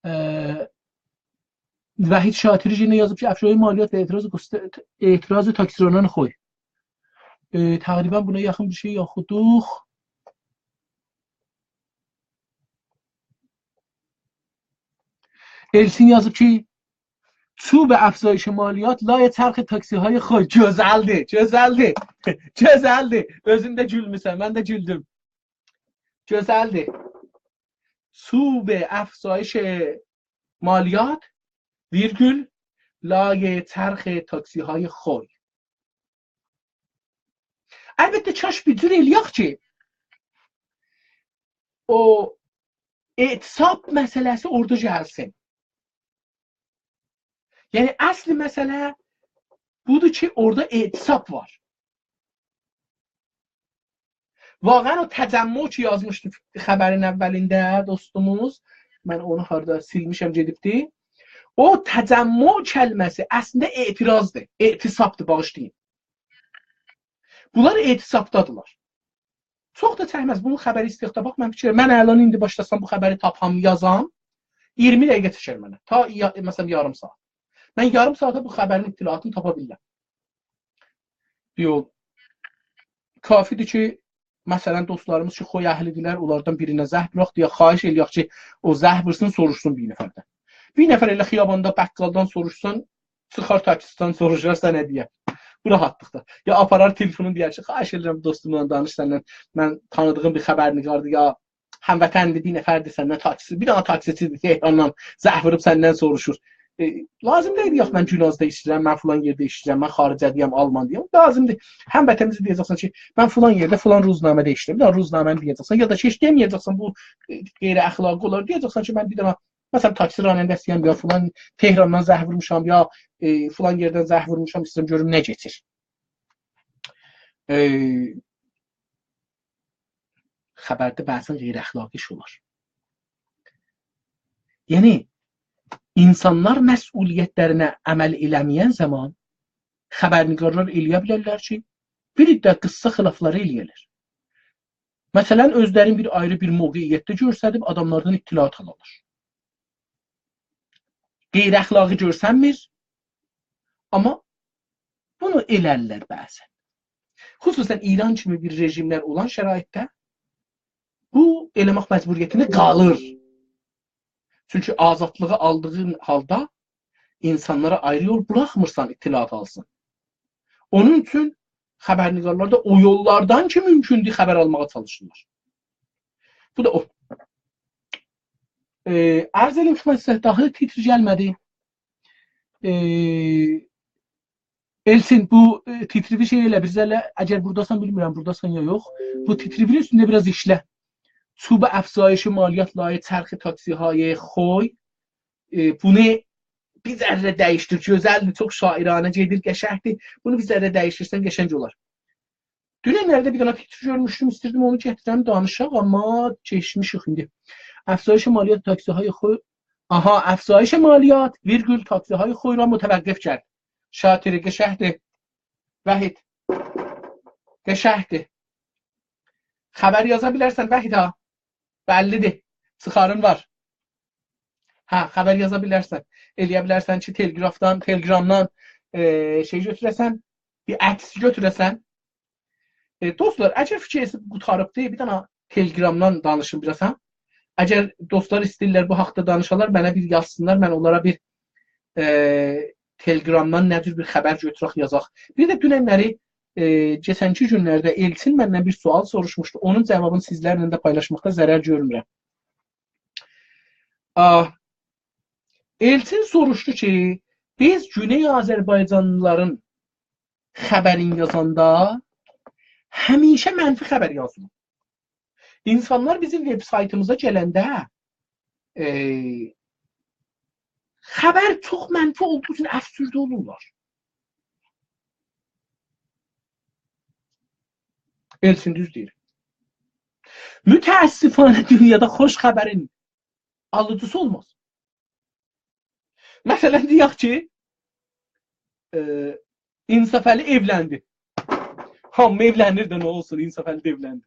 ائ، وحید شاطری یئنه یازیب کی، افزایش مالیات و اعتراض گست-، اعتراض تاکسی‌رانان خوی. ائ، تقریبا بونا یاخین بیر شئی اوخودوق. ائلچین یازیب کی، چوب افزایش مالیات لای چرخ تاکسی‌های خوی. گؤزلدیر، گؤزلدیر، گؤزلدیر. اؤزون ده گولموسن، من ده گولدوم. گؤزلدیر. چوب افزایش مالیات، ویرگول، لای چرخ تاکسی‌های خوی. البته، کاش بیر جور ائله‌یک کی، او اعتصاب مسئله‌سی اورادا گلسین. یعنی، اصل مسئله بودور کی، اورادا اعتصاب وار. واقعا او تجمع کی یازمیشدی خبرین اولینده دوستوموز، من اونو هاردا سیلمیشم، گئدیبدی. او تجمع کلمه‌سی اصلینده اعتراضدیر، اعتصابدیر، باغیشلایین. بونلار اعتصابدادیرلار. چوخ دا چکمز، بونون خبری ایسته‌یک ده، باخ، من فیکیر، من الان ایندی باشلاسام بو خبری تاپام، یازام، اییرمی دقیقه چکر منه. تا یا-، مثلا، یاریم ساعات. من یاریم ساعاتا بو خبرین اطلاعاتینی تاپا بیلیرم. یوخ. کافی‌دیر کی، مثلا، دوستلاریمیز کی، خوی اهلی‌دیرلر، اونلاردان بیرینه زنگ ووراق، دئیک، خواهش ائله‌یک کی، او زنگ وورسون، سوروشسون بیر نفردن. بیر نفر ائله خیاباندا بقالدان سوروشسان، چیخار تاکسی‌دن سوروشار، سنه دئیر. بو راحاتلیقدا. یا آپارار تلفونون، دئیر کی، خواهش ائدیرم، دوستوملا دانیش سنن، من تانیدیغیم بیر خبرنگاردیر، یا هموطندیر، بیر نفردیر سنن تاکسی، بیر دنه تاکسیچی‌دیر تهراندان زنگ ووروب سندن سوروشور. ائ، لازیم دئییل، یوخ، من گونازدا ایشله‌ییرم، من فلان یئرده ایشله‌ییرم، من خارجه‌ده‌یم، آلمانیادایام. لازیم دئییل. هموطنیمیزه دئیه‌جکسن کی، من فلان یئرده، فلان روزنامه‌ده ایشله‌ییرم. بیر دنه روزنامه‌نی دئیه‌جکسن، یا دا کی، هئچ دئمه‌یه‌جکسن، بو، ائ، غیره‌اخلاقی اولار. دئیه‌جکسن کی، من بیر دنه، مثلا، تاکسی راننده‌سی‌یم، یا فلان تهراندان زنگ وورموشام، یا، ائ، فلان یئردن زنگ وورموشام، ایسته‌ییرم گؤروم نه کئچیر. ائ، خبرده بعضا غیره‌اخلاقی ایش اولار. یعنی، اینسانلار مسئولیت‌لرینه عمل ائله‌مه‌ین زامان خبرنگارلار ائله‌یه بیلرلر کی، بیر عده قیسسا خلافلاری ائله‌یه‌لر. مثلا، اؤزلرین بیر آیری بیر موقعیتده گؤرسدیب آداملاردان اطلاعات آلالار. غیره‌اخلاقی گؤرسنمیر، آمما بونو ائلرلر بعضا. خصوصا ایران کیمی بیر رژیملر اولان شرایطده بو ائله‌مک مجبوریتینده قالیر. چونکی آزادلیغی آلدیغین حالدا اینسانلارا آیری یول بوراخمیرسان اطلاعات آلسین. اونون اوچون خبرنگارلار دا او یوللاردان کی مومکوندور خبر آلماغا چالیشیرلار. بو دا او. ائ، عرض ائله‌ییم خدمتینیزه، داها تیتر گلمه‌دی. ائ، ائلچین، بو، ائ، تیتری بیر شئی ائله، بیز ائله، اگر بوراداسان، بیلمیرم، بوراداسان یا یوخ. بو تیتری بیر اوستونده بیر آز ایشله. چوب افزایش مالیات لای چرخ تاکسی‌های خوی. ائ، بونو بیر ذره دییشدیر. گؤزلدیر، چوخ شاعرانه گئدیر، قشنگدیر. بونو بیر ذره دییشدیرسن، قشنگ اولار. دونن‌لرده بیر دنه تیتر گؤرموشدوم، ایستیردیم اونو گتیرم، دانیشاق، آمما کئچمیشیک ایندی. افزایش مالیات تاکسی‌های خو-، آها، افزایش مالیات، ویرگول، تاکسی‌های خود را متوقف کرد. شاطر، قشنگدیر. وحید. قشنگدیر. خبر یازا بیلرسن، وحید ها. بللی‌دیر. چیخارین وار. هه، خبر یازا بیلرسن. ائلیه بیلرسن کی، تلگرافدان، تلگرامدان، ائ، شئی گؤتوره‌سن، بیر عکس گؤتوره‌سن. ائ، دوستلار، اگر فیکرینیز قوتاریبدیر، بیر دنه تلگرامدان دانیشین بیر آز، هه؟ اگر دوستلار ایسته‌ییرلر بو حاقدا دانیشالار، منه بیر یازسینلار، من اونلارا بیر، ائ، تلگرامدان نه جور بیر خبر گؤتورک، یازاق. بیر ده دونن‌لری، ائ، کئچنکی گونلرده ائلچین مندن بیر سؤال سوروشموشدو. اونون جاوابینی سیزلرله ده پایلاشماقدا ضرر گؤرمورم. آ، ائلچین سوروشدو کی، بیز گونئی آذربایجانلی‌لارین خبرین یازاندا همیشه منفی خبر یازیریق. اینسانلار بیزیم وب‌سایتیمیزا گلنده، ائ، خبر چوخ منفی اولدوغو اوچون افسرده اولورلار. ائلچین دوز دئییر. متأسفانه دونیادا خوش خبرین آلیجیسی اولماز. مثلا، دئیک کی، ائ، انصافعلی ائولندی. هامی ائولنیر ده، نه اولسون، انصافعلی ده ائولندی.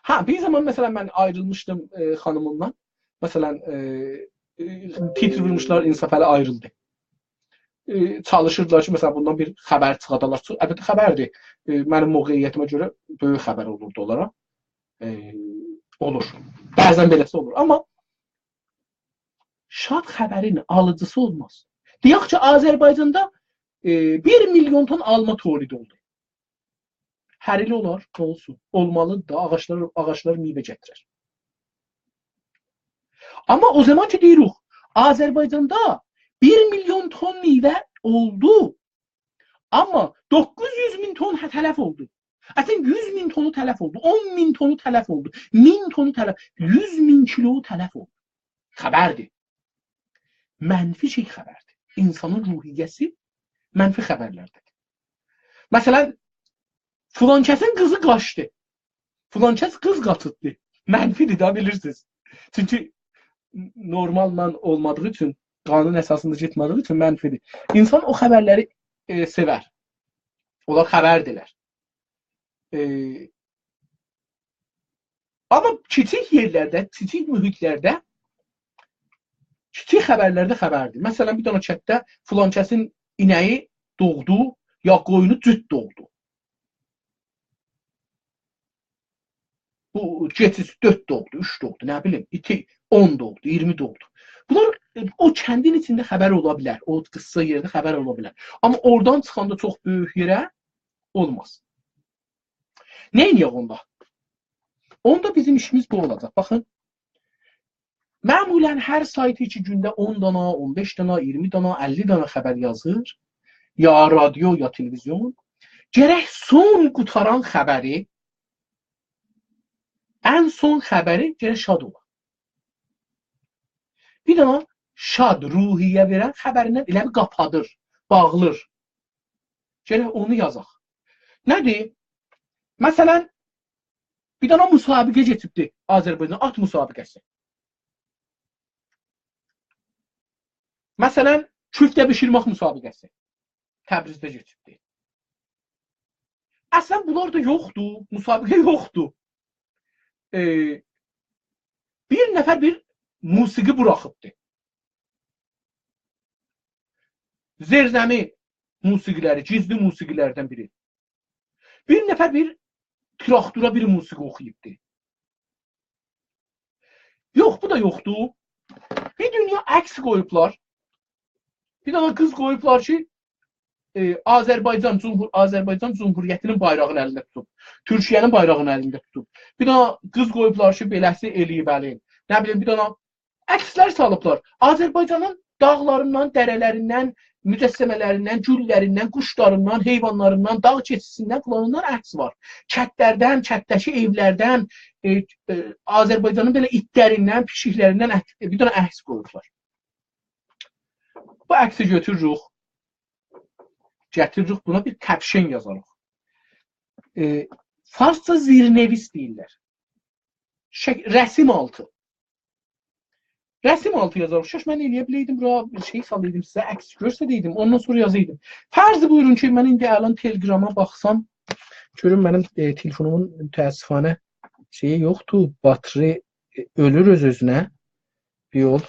هه، بیر زامان، مثلا، من آیریلمیشدیم، ائ، خانیمیمدان. مثلا، ائ، ائ، تیتر وورموشلار، انصافعلی آیریلدی. ائ، چالیشیردیلار کی، مثلا، بوندان بیر خبر چیخادالار. چوخ، البته، خبردیر. ائ، منیم موقعیتیمه گؤره بؤیوک خبر اولوردو اونلارا. ائ، اولور. بعضا بئله‌سی اولور. آمما شاد خبرین آلیجیسی اولماز. دئیک کی، آذربایجاندا، ائ، بیر میلیون تن آلما تولید اولدو. هر ایل اولار، اولسون. اولمالیدیر دا، آغاجلار، آغاجلار میوه گتیرر. آمما او زامان کی، دئییریک، آذربایجاندا بیر میلیون تن میوه اولدو، آمما دوققوز یوز مین تن، هه، تلف اولدو. اصلا، یوز مین تنو تلف اولدو، اون مین تنو تلف اولدو، مین تنو تلف، یوز مین کیلو تلف اولدو. خبردیر. منفی شئی خبردیر. اینسانین روحیه‌سی منفی خبرلرده‌دیر. مثلا، فلان کسین قیزی قاچدی. فلان کس قیز قاچیرتدی. منفی‌دیر ده، بیلیرسینیز. چونکی نورماللا اولمادیغی اوچون، قانون اساسیندا گئتمه‌دیگی اوچون منفی‌دیر. اینسان او خبرلری، ائ، سئور. اونلار خبردیرلر. ائ، آمما کیچیک یئرلرده، کیچیک محیطلرده، کیچیک خبرلر ده خبردیر. مثلا، بیر دنه کتده فلان کسین اینه‌یی دوغدو، یا قویونو جوت دوغدو. بو کئچی دؤرد دوغدو، اوچ دوغدو، نه بیلیم، ایتی اون دوغدو، اییرمی دوغدو. بونلار، ائ، او کندین ایچینده خبر اولا بیلر، او قیسا یئرده خبر اولا بیلر. آمما اورادان چیخاندا چوخ بؤیوک یئره اولماز. نه ائدک اوندا؟ اوندا بیزیم ایشیمیز بو اولاجاق. باخین، معمولا هر سایت کی گونده اون دانا، اون بئش دانا، اییرمی دانا، اللی دانا خبر یازیر، یا رادیو، یا تلویزیون، گرک سون قوتاران خبری، ان سون خبری گرک شاد اولا. بیر دانا شاد روحیه وئرن خبریندن ائله بیل قاپادیر، باغلیر. گرک اونو یازاق. نه‌دیر؟ مثلا، بیر دانا مسابقه کئچیبدی آذربایجان، آت مسابقه‌سی. مثلا، کوفته بیشیرمک مسابقه‌سی تبریزده کئچیبدی. اصلا، بونلار دا یوخدور، مسابقه یوخدور. ائ، بیر نفر بیر موسیقی بوراخیبدی. زیرزمی موسیقی‌لری، گیزلی موسیقی‌لردن بیری. بیر نفر بیر تراکتورا بیر موسیقی اوخویوبدی. یوخ، بو دا یوخدور. بیر دونیا عکس قویوبلار. بیر دنه قیز قویوبلار کی، ائ، آذربایجان جمهور-، آذربایجان جمهوریتی‌نین بایراغینی الینده توتوب. تورکیه‌نین بایراغینی الینده توتوب. بیر دنه قیز قویوبلار کی، بئله‌سی ائله‌ییب، بلی. نه بیلیم، بیر دنه عکس‌لر سالیبلار. آذربایجانین داغلاریندان، دره‌لریندن، مجسمه‌لریندن، گوللریندن، قوشلاریندان، حیوانلاریندان، داغ کئچی‌سیندن، فلانیندان عکس وار. کتلردن، کتده‌کی ائولردن، ائ، ائ، آذربایجانین بئله ایتلریندن، پیشیک‌لریندن عک-، بیر دنه عکس قویوبلار. بو عکسی گؤتوروروک. گتیریریک بونا، بیر کپشن یازاریق. ائ، فارسجا زیرنویس دئییرلر. شک-، رسم آلتی. رسم آلتی یازاریق. شش، من ائلیه بیلئیدیم، بورا بیر شئی سالایدیم سیزه، عکس گؤرسده‌یدیم، اوندان سونرا یازایدیم. فرض بویورون کی، من ایندی الان تلگراما باخسام، گؤروم منیم، ائ، تلفونومون متأسفانه شئیی یوخدور، باتری، ائ، اؤلور اؤز-اؤزونه. بیر یول.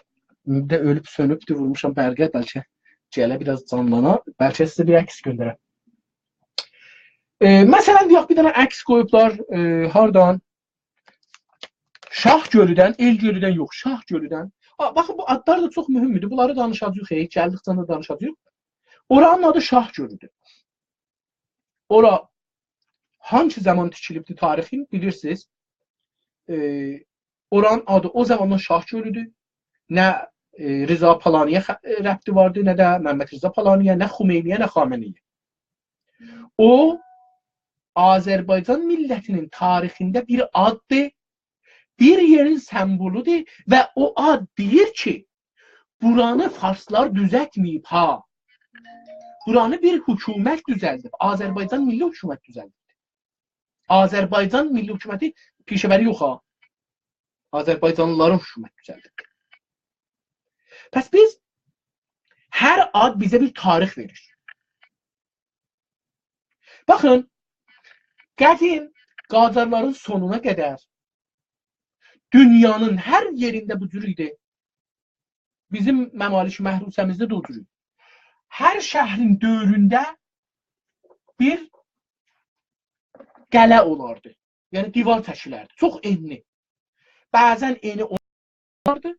ایندی ده اؤلوب سؤنوبدور، وورموشام برقه، بلکه گله بیر آز جانلانا، بلکه سیزه بیر عکس گؤندرم. ائ، مثلا، دئیک، بیر دنه عکس قویوبلار، ائ، هاردان؟ شاه گؤلودن، ائل گؤلودن یوخ، شاه گؤلودن. آ، باخین، بو آدلار دا چوخ مهمدور. بونلاری دانیشاجاغیق، ائ، گلدیکجه ده دانیشاجاغیق. اورانین آدی شاه گؤلودور. اورا هانسی زامان تیکیلیبدیر تاریخین، بیلیرسینیز. ائ، اورانین آدی او زاماندان شاه گؤلودور. نه، ائ، رضا پالانی‌یه خ-، ائ، ربطی واردی، نه ده ممد رضا پالانی‌یه، نه خمینی‌یه، نه خامنه‌ای‌یه. او، آذربایجان میللتی‌نین تاریخینده بیر آددیر، بیر یئرین سمبولودور و او آد دئییر کی، بورانی فارسلار دوزلتمه‌ییب ها. بورانی بیر حکومت دوزلدیب. آذربایجان میللی حکومت دوزلدیب. آذربایجان میللی حکومتی پیشه‌وری یوخ ها. آذربایجانلیلارین حکومتی دوزلدیب. پس بیز، هر آد بیزه بیر تاریخ وئریر. باخین، قدیم قاجارلارین سونونا قدر دونیانین هر یئرینده بو جور ایدی. بیزیم ممالک محروسه‌میزده ده او جور ایدی. هر شهرین دؤورونده بیر قلعه اولاردی. یعنی دیوار چکیلردی. چوخ ائنلی. بعضا ائنی اولاردی،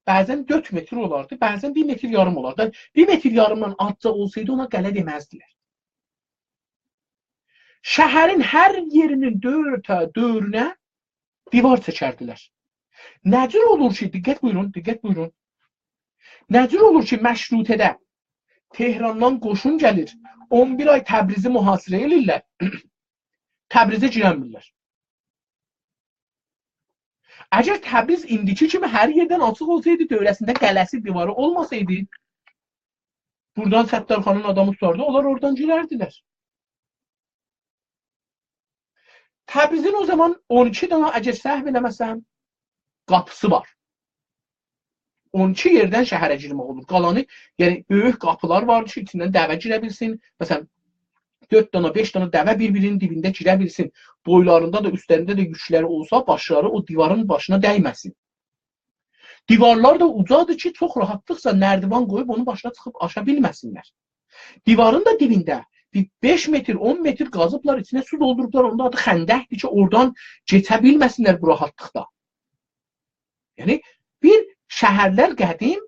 بعضا دؤرد متر اولاردی، بعضا بیر متر یاریم اولاردی. بیر متر یاریمدان آزجا اولسایدی، اونا قلعه دئمزدیلر. شهرین هر یئرینین دؤرد تا دؤورونه دیوار چکردیلر. نه جور اولور کی، دقت بویورون، دقت بویورون. نه جور اولور کی، مشروطه‌ده تهراندان قوشون گلیر، اون بیر آی تبریزی محاصره ائله‌ییرلر، تبریزه گیرنمیرلر. اگر تبریز ایندیکی کیمی هر یئردن آچیق اولسایدی، دؤوره‌سینده قلعه‌سی، دیواری اولماسایدی، بورادان ستارخانین آدامی توتاردی، اونلار اورادان گیرردیلر. تبریزین او زامان اون ایکی دنه، اگر سهو ائله‌مه‌سم، قاپیسی وار. اون ایکی یئردن شهره گیرمک اولور. قالانی، یعنی بؤیوک قاپیلار واردی کی، ایچیندن دوه گیره بیلسین. مثلا، دؤرد دنه، بئش دنه دوه بیر-بیرینین دیبینده گیره بیلسین. بویلاریندا دا، اوستلرینده ده یوکلری اولسا، باشلاری او دیوارین باشینا دیمه‌سین. دیوارلار دا اوجادیر کی، چوخ راحاتلیقلا نردیوان قویوب اونون باشینا چیخیب آشا بیلمه‌سینلر. دیوارین دا دیبینده بیر بئش متر، اون متر قازیبلار، ایچینه سو دولدوروبلار، اونون دا آدی خندقدیر کی، اورادان کئچه بیلمه‌سینلر بو راحاتلیقدا. یعنی، بیر شهرلر قدیم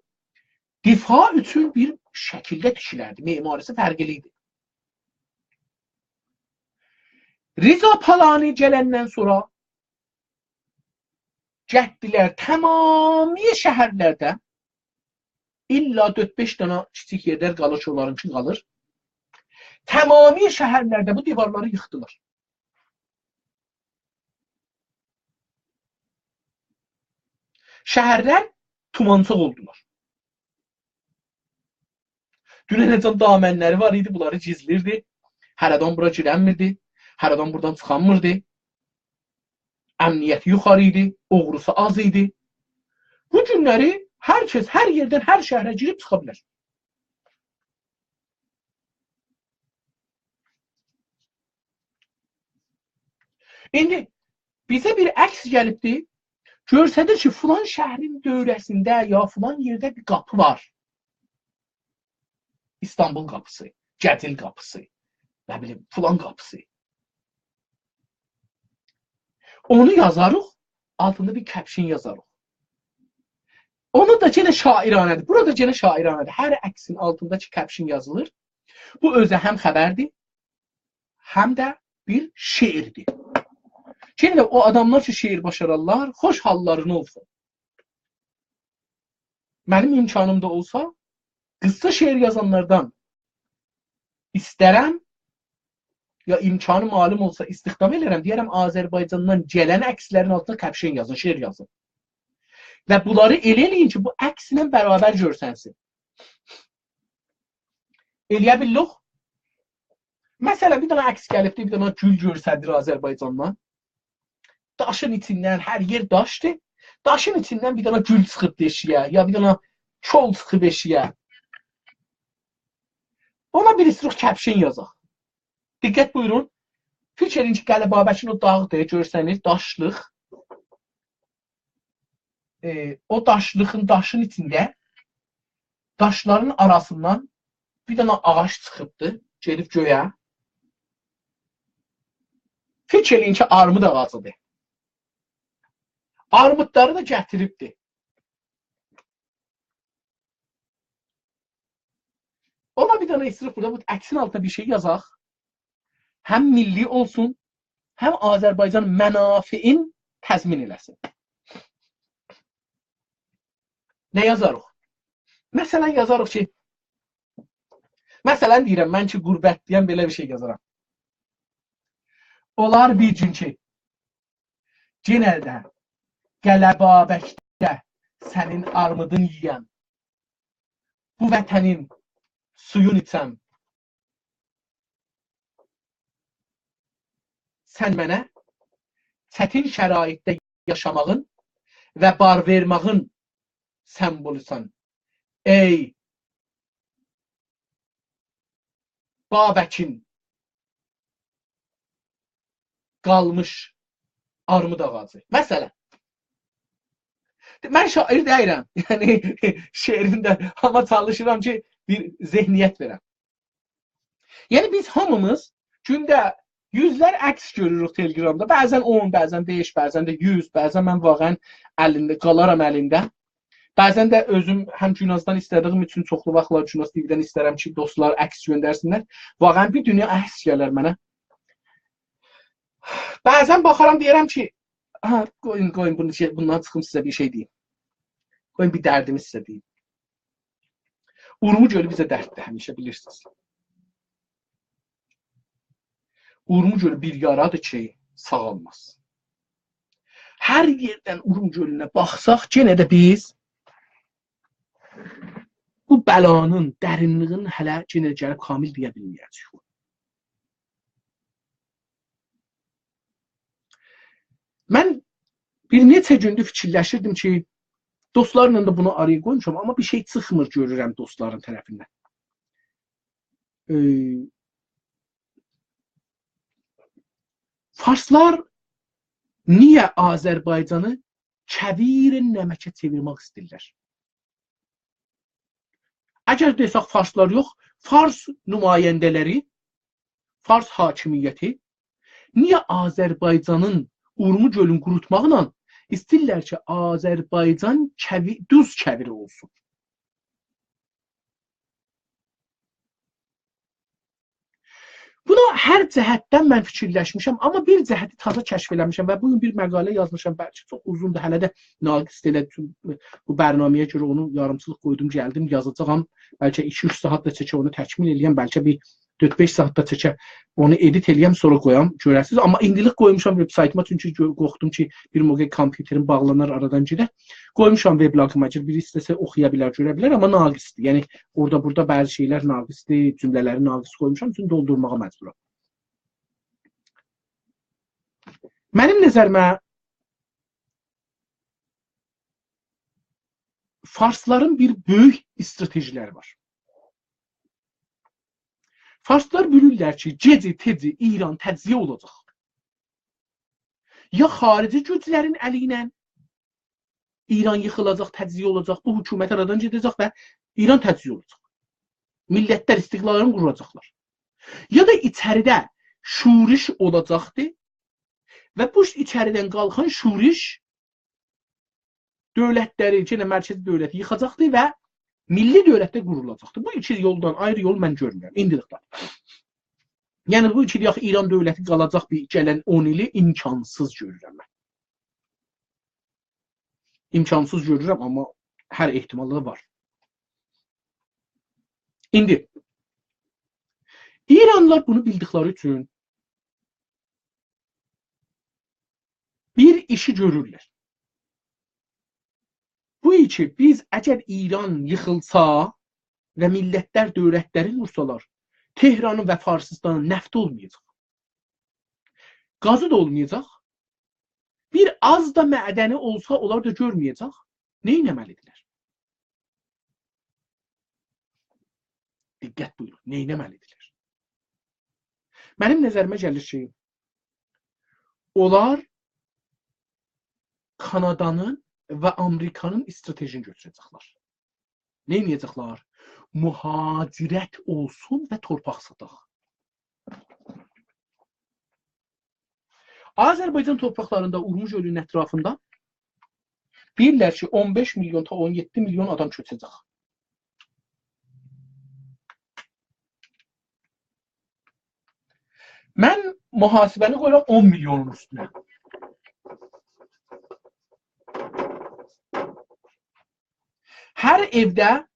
دفاع اوچون بیر شکیلده تیکیلردی، معماری‌سی فرقلی ایدی. رضا پالانی گلندن سونرا گتدیلر تمامیله شهرلرده، الا دؤرد-بئش دنه کیچیک یئرلر قالیر کی، اونلارینکی قالیر. تمامیله شهرلرده بو دیوارلاری ییخدیلار. شهرلر تومانچیق اولدولار. دوننه‌جن دامنلری وار ایدی، بونلاری گیزلیردی. هر آدام بورا گیرنمیردی، هر آدام بورادان چیخانمیردی. امنیتی یوخاری ایدی، اوغروسو آز ایدی. بو گونلری هر کس هر یئردن، هر شهره گیریب چیخا بیلر. ایندی بیزه بیر عکس گلیبدی، گؤستریر کی، فلان شهرین دؤوره‌سینده یا فلان یئرده بیر قاپی وار. ایستانبول قاپیسی، گجیل قاپیسی، نه بیلیم، فلان قاپیسی. اونو یازاریق، آلتیندا بیر کپشن یازاریق. اونو دا یئنه شاعرانه‌دیر. بورادا یئنه شاعرانه‌دیر. هر عکسین آلتیندا کی کپشن یازیلیر، بو اؤزو هم خبردیر، هم ده بیر شعردیر. یئنه ده او آداملار کی شعر باشارارلار، خوش حاللارین اولسون. منیم امکانیم دا اولسا، قیسا شعر یازانلاردان ایسترم، یا امکانی مالیم اولسا استخدام ائلرم، دئیرم آذربایجاندان گلن عکسلرین آلتینا کپشن یازین، شعر یازین. و بونلاری ائله ائله‌یین کی، بو عکسله برابر گؤرسنسین. ائلیه بیللیک؟ مثلا، بیر دنه عکس گلیبدی، بیر دنه گول گؤرسدیر آذربایجاندان. داشین ایچیندن، هر یئر داشدیر. داشین ایچیندن بیر دنه گول چیخیبدی ائشییه، یا بیر دنه کول چیخیب ائشییه. اونا بیر ایستیروخ کپشن یازاق. دقت بویورون. فیکیر ائله‌یین کی، قلعه بابکین او داغدیر، گؤرسنیر، داشلیق. ائ، او داشلیغین، داشین ایچینده، داشلارین آراسیندان بیر دنه آغاج چیخیبدی، گئدیب گؤیه. فیکیر ائله‌یین کی، آرمود آغاجیدیر. آرمودلاری دا گتیریبدی. اونا بیر دنه ایستیروخ بورادا بو عکسین آلتینا بیر شئی یازاق. هم میللی اولسون، هم آذربایجان منافعین تضمین ائله‌سین. نه یازاریق؟ مثلا، یازاریق کی، مثلا دئییرم، من کی غربتلی‌یم، بئله بیر شئی یازارام. اولار بیر گون کی، یئنه ده قلعه بابکده سنین آرمودون یئیم، بو وطنین سویون ایچم، سن منه چتین شرایطده یاشاماغین و بار وئرمه‌یین سمبولوسان. ای بابکین قالمیش آرمود آغاجی. مثلا، من شاعر دئییرم، یعنی شعرین ده، آمما چالیشیرام کی، بیر ذهنیت وئرم. یعنی بیز هامیمیز گونده یوزلر عکس گؤروروک تلگرامدا. بعضا اون، بعضا بئش، بعضا ده یوز، بعضا من واقعا الینده، قالارام الینده. بعضا ده اؤزوم هم گونازدان ایسته‌دیییم اوچون چوخلو واختلار گوناز تی‌وی‌دن ایسترم کی، دوستلار عکس گؤندرسینلر. واقعا بیر دونیا عکس گلر منه. بعضا باخارام، دئییرم کی، «آها، قویون، قویون، بونو شئی، بوندان چیخیم سیزه بیر شئی دئییم. قویون بیر دردیمی سیزه دئییم.» اورمو گؤلو بیزه درددیر همیشه، بیلیرسینیز. اورمو گؤلو بیر یارادیر کی، ساغالماز. هر یئردن اورمو گؤلونه باخساق، یئنه ده بیز بو بلانین درینلیگینی هله یئنه ده گلیب کامل دئیه بیلمه‌یه‌جه‌ییک. من بیر نئچه گوندور فیکیرلشیردیم کی، دوستلارلا دا بونو آرایا قویموشام، آمما بیر شئی چیخمیر گؤرورم دوستلارین طرفیندن. ائ، فارسلار نییه آذربایجانی کویر نمکه چئویرمک ایسته‌ییرلر؟ اگر دئسک فارسلار یوخ، فارس نماینده‌لری، فارس حاکمیتی نییه آذربایجانین اورمو گؤلون قوروتماغینان ایسته‌ییرلر کی، آذربایجان کوی-، دوز کویری اولسون؟ بونا هر جهتدن من فیکیرلشمیشم، آمما بیر جهتی تازا کشف ائله‌میشم و بو گون بیر مقاله یازمیشام، بلکه چوخ اوزوندور، هله ده ناقصدیر، ائله بو برنامه‌یه گؤره اونو یاریمچیلیق قویدوم، گلدیم یازاجاغام. بلکه ایکی-اوچ ساعات دا چکه اونو تکمیل ائله‌یم، بلکه بیر دؤرد-بئش ساعات دا چکه اونو ادیت ائله‌یم، سونرا قویام، گؤره‌سینیز. آمما ایندیلیک قویموشام وب‌سایتیما، چونکی گؤ-، قورخدوم کی، بیر موقع کامپیوتریم باغلانار، آرادان گئدر. قویموشام وبلاگیما کی، بیری ایسته‌سه اوخویا بیلر، گؤره بیلر، آمما ناقصدیر. یعنی، اورادا بورادا بعضی شئیلر ناقصدیر، جمله‌لری ناقص قویموشام، چونکی دولدورماغا مجبورام. منیم نظریمه، فارسلارین بیر بؤیوک استراتژی‌لری وار. فارسلار بیلیرلر کی، گئجی-تئجی ایران تجزیه اولاجاق. یا خارجی گوجلرین الی ایله ایران ییخیلاجاق، تجزیه اولاجاق، بو حکومت آرادان گئده‌جک و ایران تجزیه اولاجاق. میللتلر استقلاللارینی قوراجاقلار. یا دا ایچریده شورش اولاجاقدی و بو ایچریدن قالخان شورش دؤولتلری، یئنه مرکزی دؤولتی ییخاجاقدی و میللی دؤولت ده قورولاجاقدی. بو ایکی یولدان آیری یول من گؤرمورم ایندیلیکده. یعنی، بو کی، دئیک، ایران دؤولتی قالاجاق بیر گلن اون ایلی، امکانسیز گؤرورم من. امکانسیز گؤرورم، آمما هر احتمال دا وار. ایندی ایرانلیلار بونو بیلدیکلری اوچون بیر ایشی گؤرورلر. بو کی، بیز اگر ایران ییخیلسا و میللتلر دؤولتلری قورسالار، تهرانین و فارسیستانین نفتی اولمایاجاق. گازی دا اولمایاجاق. بیر آز دا معدنی اولسا، اونلار دا گؤرمه‌یه‌جک. نه ائتمه‌لی‌دیرلر؟ دقت بویورون. نه ائتمه‌لی‌دیرلر؟ منیم نظریمه گلیر کی، اونلار کانادانین و آمریکانین استراتژینی گؤتوره‌جکلر. نه ائتمه‌یه‌جکلر؟ مهاجرت اولسون و تورپاق ساتاق. آذربایجان تورپاقلاریندا، اورمو گؤلونون اطرافیندا دئییرلر کی، اون بئش میلیون تا اون یئددی میلیون آدام کؤچه‌جک. من محاسبه‌نی قویورام اون میلیونون اوستونه. هر ائوده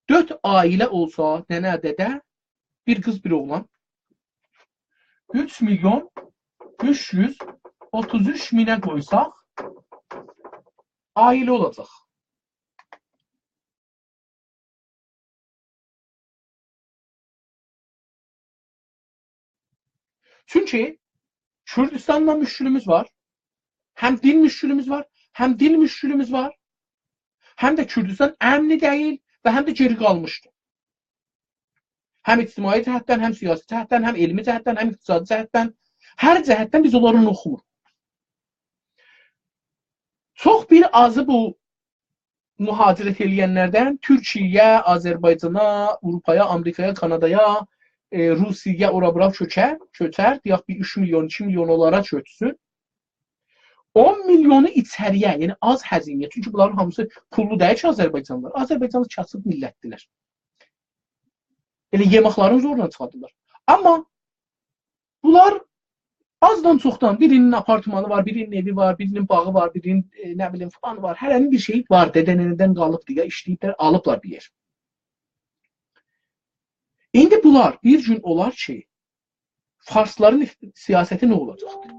دؤرد عائله اولسا، ننه، دده، بیر قیز، بیر اوغلان، اوچ میلیون اوچ یوز اوتوز اوچ مینه قویساق، عائله اولاجاق. چونکی کوردوستانلا مشکلیمیز وار، هم دین مشکلیمیز وار، هم دیل مشکلیمیز وار، هم ده کوردوستان امنی دئییل و هم ده گئری قالمیشدیر. هم اجتماعی جهتدن، هم سیاسی جهتدن، هم علمی جهتدن، هم اقتصادی جهتدن، هر جهتدن بیز اونلارین اوخومور. چوخ بیر آزی بو مهاجرت ائله‌ینلردن تورکیه‌یه، آذربایجانا، آوروپایا، آمریکایا، کانادایا، ائ، روسیه‌یه، اورا بورا کؤچر، کؤچر، دئیک بیر اوچ میلیون، ایکی میلیون اونلارا کؤچسون. اون میلیونو ایچری‌یه، یعنی آز هزینه‌یه، چونکی بونلارین هامیسی پوللو دئییل کی، آذربایجانلیلار. آذربایجانلی کاسیب میللتدیرلر. ائله یئمکلرینی زورلا چیخاردیرلار. آمما بونلار آزدان چوخدان، بیرینین آپارتمانی وار، بیرینین ائوی وار، بیرینین باغی وار، بیرینین، ائ، نه بیلیم، فلانی وار، هره‌نین بیر شئیی وار، دده-ننه‌دن قالیبدیر، یا ایشله‌ییبلر، آلیبلار بیر یئر. ایندی بونلار، بیر گون اولار کی، فارسلارین اف-، سیاستی نه اولاجاقدیر؟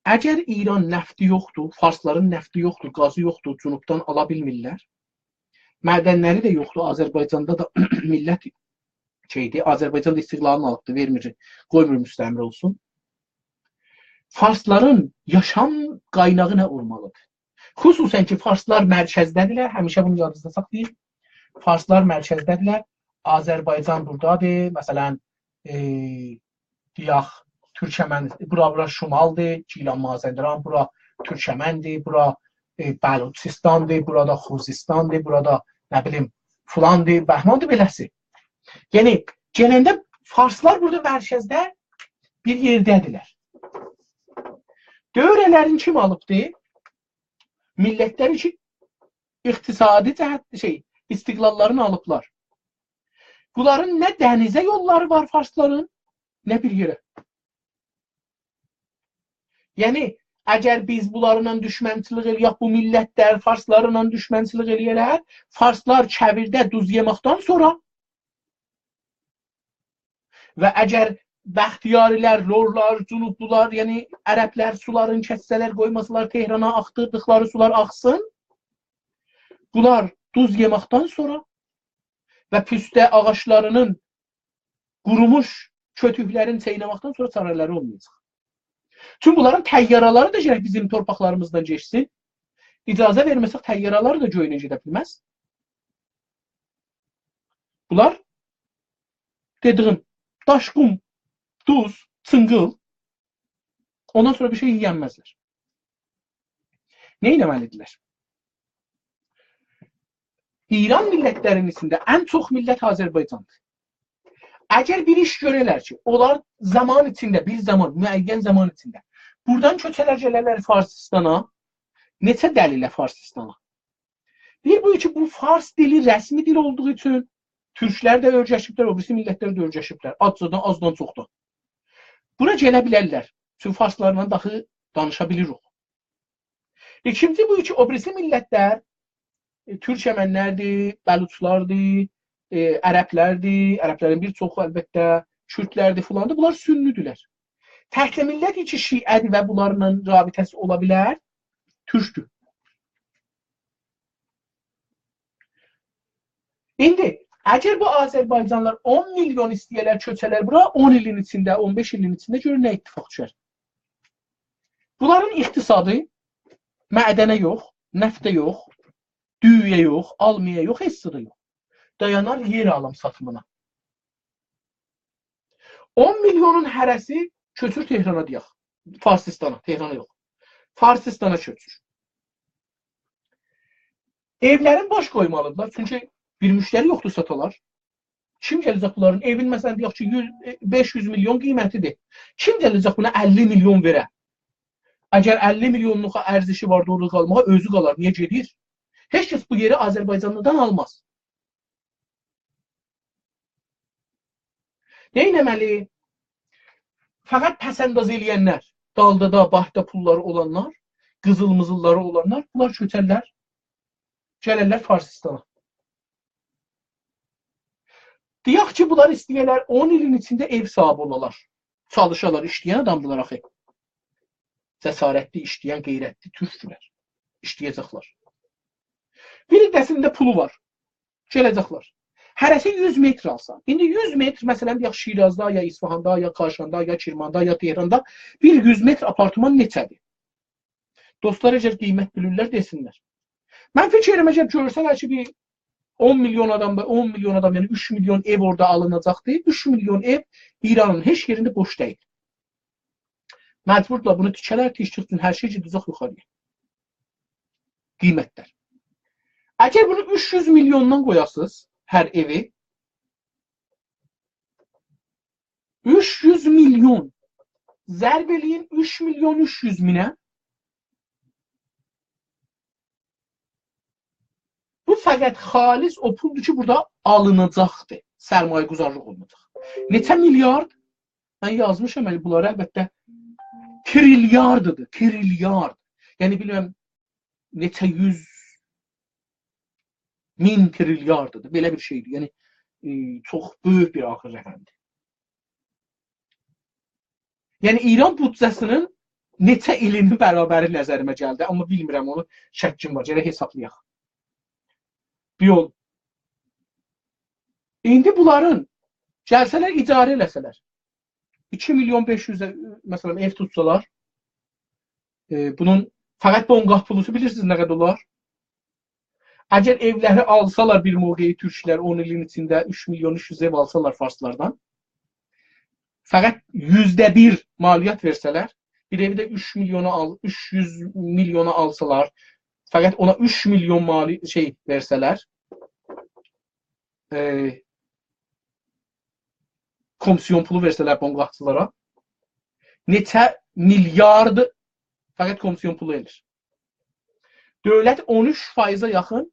اگر ایران نفتی یوخدور، فارسلارین نفتی یوخدور، گازی یوخدور، جنوبدان آلا بیلمیرلر، معدنلری ده یوخدور، آذربایجاندا دا میللت شئیدیر، آذربایجان دا استقلالینی آلیبدیر، وئرمیر، قویمور مستعمره اولسون. فارسلارین یاشام قایناغی نه اولمالیدیر؟ خصوصاً کی، فارسلار مرکزده‌دیرلر، همیشه بونو یادینیزدا ساخلایین. فارسلار مرکزده‌دیرلر، آذربایجان بورادادیر، مثلاً، ائ، دئیک، تورکمن، بورا، بورا شمالدیر، گیلان مازندران، بورا تورکمندیر، بورا، ائ، بلوچستاندیر، بورا دا خوزستاندیر، بورا دا، نه بیلیم، فلاندیر، بهماندیر، بئله‌سی. یعنی، گلنده فارسلار بورادا مرکزده بیر یئرده‌دیرلر. دؤوره‌لرین کیم آلیبدی؟ میللتلر کی، اقتصادی جهت، شئی، استقلاللارینی آلیبلار. بونلارین نه دنیزه یوللاری وار فارسلارین، نه بیر یئره. یعنی، اگر بیز بونلارلا دوشمنچیلیک ائله‌یک، بو میللتلر فارسلارلا دوشمنچیلیک ائله‌یه‌لر، فارسلار کویرده دوز یئمکدن سونرا و اگر بختیاری‌لر، لورلار، جنوبلولار، یعنی عربلر سولارین کسسه‌لر، قویماسالار تهرانا آخدیردیقلاری سولار آخسین، بونلار دوز یئمکدن سونرا و پوسته آغاجلارینین قوروموش کؤتوکلرینی چئینه‌مکدن سونرا چاره‌لری اولمایاجاق. چونکی بونلارین طیاره‌لری ده گرک بیزیم تورپاقلاریمیزدان گئچسین. اجازه وئرمه‌سک، طیاره‌لری ده گؤیونه گئده بیلمز. بونلار، دئدیگیم، داش، قوم، دوز، چینقیل، اوندان سونرا بیر شئی یئینمزلر. نه ائتمه‌لی‌دیرلر؟ ایران میللتلرینین ایچینده ان چوخ میللت آذربایجاندیر. اگر بیر ایش گؤره‌لر کی، اونلار زامان ایچینده، بیر زامان، معین زامان ایچینده بورادان کؤچه‌لر، گله‌لر فارسیستانا، نئچه دلیله فارسیستانا؟ بیر بو کی، بو فارس دیلی رسمی دیل اولدوغو اوچون تورکلر ده اؤیرشیبلر، او بیریسی میللتلر ده اؤیرشیبلر. آزجادان، آزدان چوخدان. بورا گله بیلرلر. چونکی فارسلارلا داخی دانیشا بیلیریک. ایکینجی بو کی، او بیریسی میللتلر، ائ، تورکمنلردیر، بلوچلاردیر، ائ، عربلردیر، عربلرین بیر چوخو البته، کوردلردیر، فلاندیر. بونلار سنی‌دیرلر. تکجه میللت کی، شیعه‌دیر و بونلارلا رابطه‌سی اولا بیلر، تورکدور. ایندی اگر بو آذربایجانلیلار اون میلیون ایسته‌یه‌لر، کؤچه‌لر بورا، اون ایلین ایچینده، اون بئش ایلین ایچینده گؤرون نه اتفاق دوشر. بونلارین اقتصادی معدنه یوخ، نفته یوخ، دویویه یوخ، آلمایا یوخ، هئچ زادا یوخ. دایانار یئر آلیم ساتیمینا. اون میلیونون هره‌سی کؤچور تهرانا دئیک. فارسیستانا، تهرانا یوخ. فارسیستانا کؤچور. ائولرین بوش قویمالیدیرلار، چونکی بیر مشتری یوخدور ساتالار. کیم گله‌جک بونلارین ائوین، مثلا، دئیک کی، یوز، بئش یوز میلیون قیمتیدیر. کیم گله‌جک بونا اللی میلیون وئره؟ اگر اللی میلیونلوق ارزشی واردی اورادا قالماغا، اؤزو قالار، نییه گئدیر؟ هئچ کس بو یئری آذربایجانلیدان آلماز. نه ائتمه‌لی؟ فقط پس‌انداز ائله‌ینلر، دالدادا، بانکدا پوللاری اولانلار، قیزیل-میزیللاری اولانلار، بونلار کؤچرلر، گلرلر فارسیستانا. دئیک کی، بونلار ایسته‌یه‌لر اون ایلین ایچینده ائو صاحیبی اولالار. چالیشالار، ایشله‌ین آدامدیلار آخی. جسارتلی، ایشله‌ین، غیرتلی تورکدولر. ایشله‌یه‌جکلر. بیر عده‌سینین ده پولو وار. گله‌جکلر. هره‌سی یوز متر آلسا. ایندی یوز متر، مثلا، دئیک، شیرازدا، یا اصفهاندا، یا کاشاندا، یا کرماندا، یا تهراندا بیر یوز متر آپارتمان نئچه‌دیر؟ دوستلار، اگر قیمت بیلیرلر، دئسینلر. من فیکیر ائدیرم، اگر گؤرسه‌لر کی، بیر اون میلیون آدام دا، اون میلیون آدام، یعنی اوچ میلیون ائو اورادا آلیناجاقدیر. اوچ میلیون ائو ایرانین هئچ یئرینده بوش دئییل. مجبوردولار بونو تیکه‌لر، تیکدیک اوچون هر شئی گئده‌جک یوخاری‌یا. قیمتلر. اگر بونو اوچ یوز میلیوندان قویاسینیز هر ائوی، اوچ یوز میلیون ضرب ائله‌یین اوچ میلیون اوچ یوز مینه. بو فقط خالص او پولدور کی، بورادا آلیناجاقدیر. سرمایه‌گذارلیق اولوناجاق. نئچه میلیارد؟ من یازمیشام، یعنی بونلاری البته تریلیارددیر، تریلیارد. یعنی بیلمیرم، نئچه یوز مین تریلیارددیر. بئله بیر شئیدیر. یعنی، ائ، چوخ بؤیوک بیر آخر رقمدیر. یعنی، ایران بودجه‌سینین نئچه ایلینین برابری نظریمه گلدی، آمما بیلمیرم، اونو شکیم وار، گرک حسابلایاق. بیر یول. ایندی بونلارین گلسه‌لر، اجاره ائله‌سه‌لر، ایکی میلیون بئش یوزه، مثلا، ائو توتسالار، ائ، بونون فقط بنگاه پولوسو بیلیرسینیز نه قدر اولار؟ اگر ائولری آلسالار بیر موقعی تورکلر اون ایلین ایچینده اوچ میلیون اوچ یوز ائو آلسالار فارسلاردان، فقط یوزده بیر مالیات وئرسه‌لر، بیر ائوی ده اوچ میلیونا آل، اوچ یوز میلیونا آلسالار، فقط اونا اوچ میلیون مالی-، شئی وئرسه‌لر، ائ، کومیسیون پولو وئرسه‌لر بنگاهچیلارا، نئچه میلیارد فقط کومیسیون پولو ائله‌ییر. دؤولت اون اوچ فایزه یاخین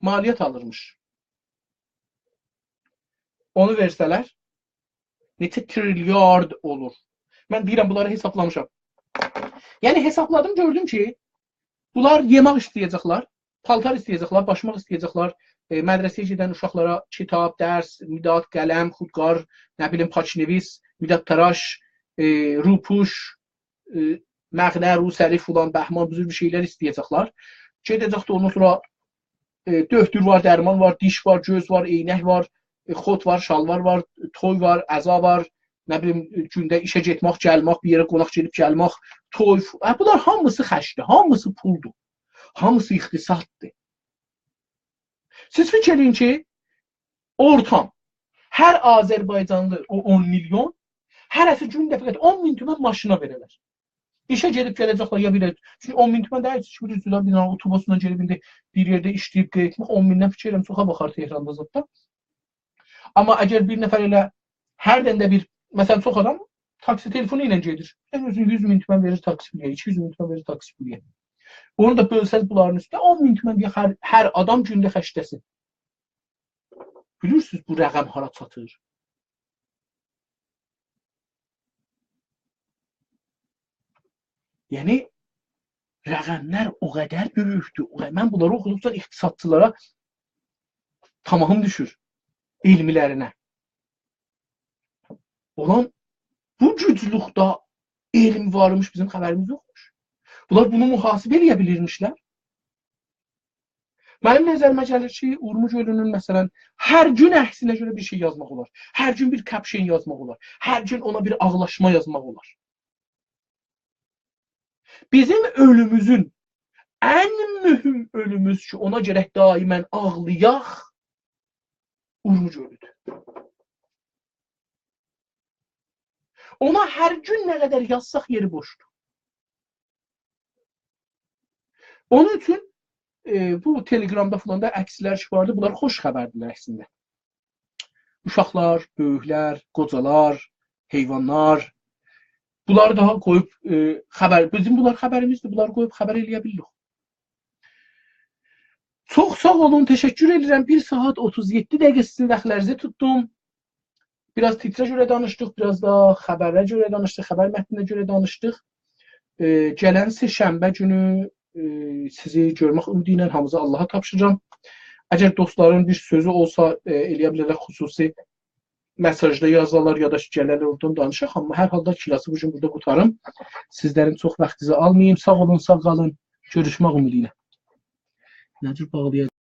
مالیات آلیرمیش. اونو وئرسه‌لر، نئچه تریلیارد اولور. من دئییرم، بونلاری حسابلامیشام. یعنی، حسابلادیم، گؤردوم کی، بونلار یئمک ایسته‌یه‌جکلر، پالتار ایسته‌یه‌جکلر، باشماق ایسته‌یه‌جکلر، ائ، مدرسه‌یه گئدن اوشاقلارا کیتاب، درس، مداد، قلم، خودکار، نه بیلیم، پاک‌نویس، مدادتراش، ائ، روپوش، ائ، مقنعه، روسری، فلان، بهمان، بو جور بیر شئیلر ایسته‌یه‌جکلر. گئده‌جک ده اوندان سونرا، ائ، دؤکتور وار، درمان وار، دیش وار، گؤز وار، عینک وار، ائ، خوت وار، شالوار وار، توی وار، عزا وار، نه بیلیم، گونده ایشه گئتمک، گلمک، بیر یئره قوناق گئدیب گلمک، توی، ف-، هه، بونلار هامیسی خرجدیر، هامیسی پولدور، هامیسی اقتصاددیر. سیز فیکیر ائله‌یین کی، اورتام، هر آذربایجانلی او اون میلیون، هره‌سی گونده فقط اون مین تومن ماشینا وئره‌لر. ایشه گئدیب گله‌جکلر یا بیر، چونکی اون مین تومن دئییل، هئچ بیر اوزوله بیر دنه اوتوبوسلا گئدیب ایندی بیر یئرده ایشله‌ییب قاییتماق اون میندن فیکیر ائدیرم چوخا باخار تهراندا زاددا. آمما اگر بیر نفر ائله هردن ده بیر، مثلا، چوخ آدام تاکسی تلفونو ایله گئدیر. سن اؤزون یوز مین تومن وئریر تاکسی بیلیه، ایکی یوز مین تومن وئریر تاکسی بیلیه. اونو دا بؤلسز بونلارین اوستونه، اون مین تومن دئیه هر، هر آدام گونده خرجله‌سین. بیلیرسینیز بو رقم هارا چاتیر؟ یعنی، رقملر او قدر بؤیوکدور، او قدر، من بونلاری اوخودوقجا اقتصادچیلارا طاماحیم دوشور، علمی‌لرینه. اولان بو گوجلوکده علم وارمیش، بیزیم خبریمیز یوخموش. بونلار بونو محاسبه ائله‌یه بیلیرمیشلر. منیم نظریمه گلیر کی، اورمو گؤلونون، مثلا، هر گون عکسینه گؤره بیر شئی یازماق اولار. هر گون بیر caption یازماق اولار. هر گون اونا بیر آغلاشما یازماق اولار. بیزیم اؤلوموزون، ان مهم اؤلوموز کی، اونا گرک دائما آغلایاق، اورمو گؤلودور. اونا هر گون نه قدر یازساق، یئری بوشدور. اونون اوچون، ائ، بو تلگرامدا فلاندا عکسلر کی واردی، بونلار خوش خبردیلر اصلینده. اوشاقلار، بؤیوکلر، قوجالار، حیوانلار، بونلاری داها قویوب، ائ، خبر، بیزیم بونلار خبریمیزدیر، بونلاری قویوب خبر ائله‌یه بیلیریک. چوخ ساغ اولون، تشکر ائدیرم. بیر ساعت اوتوز یئددی دقیقه سیزین واختلارینیزی توتدوم. بیر آز تیتره گؤره دانیشدیق، بیر آز دا خبره گؤره دانیشدیق، خبر متنینه گؤره دانیشدیق. ائ، گلن سه‌شنبه گونو، ائ، سیزی گؤرمک امیدی ایله هامینیزی آللاها تاپشیریرام. اگر دوستلارین بیر سؤزو اولسا، ائ، ائله‌یه بیلرلر خصوصی مساژدا یازالار یا دا کی، گلرلر اورادان دانیشاق. آمما هر حالدا کلاسی بو گون بورادا قوتاریم. سیزلرین چوخ واختینیزی آلماییم. ساغ اولون، ساغ قالین. گؤروشمک امیدی ایله. نه جور باغلایاجاغام؟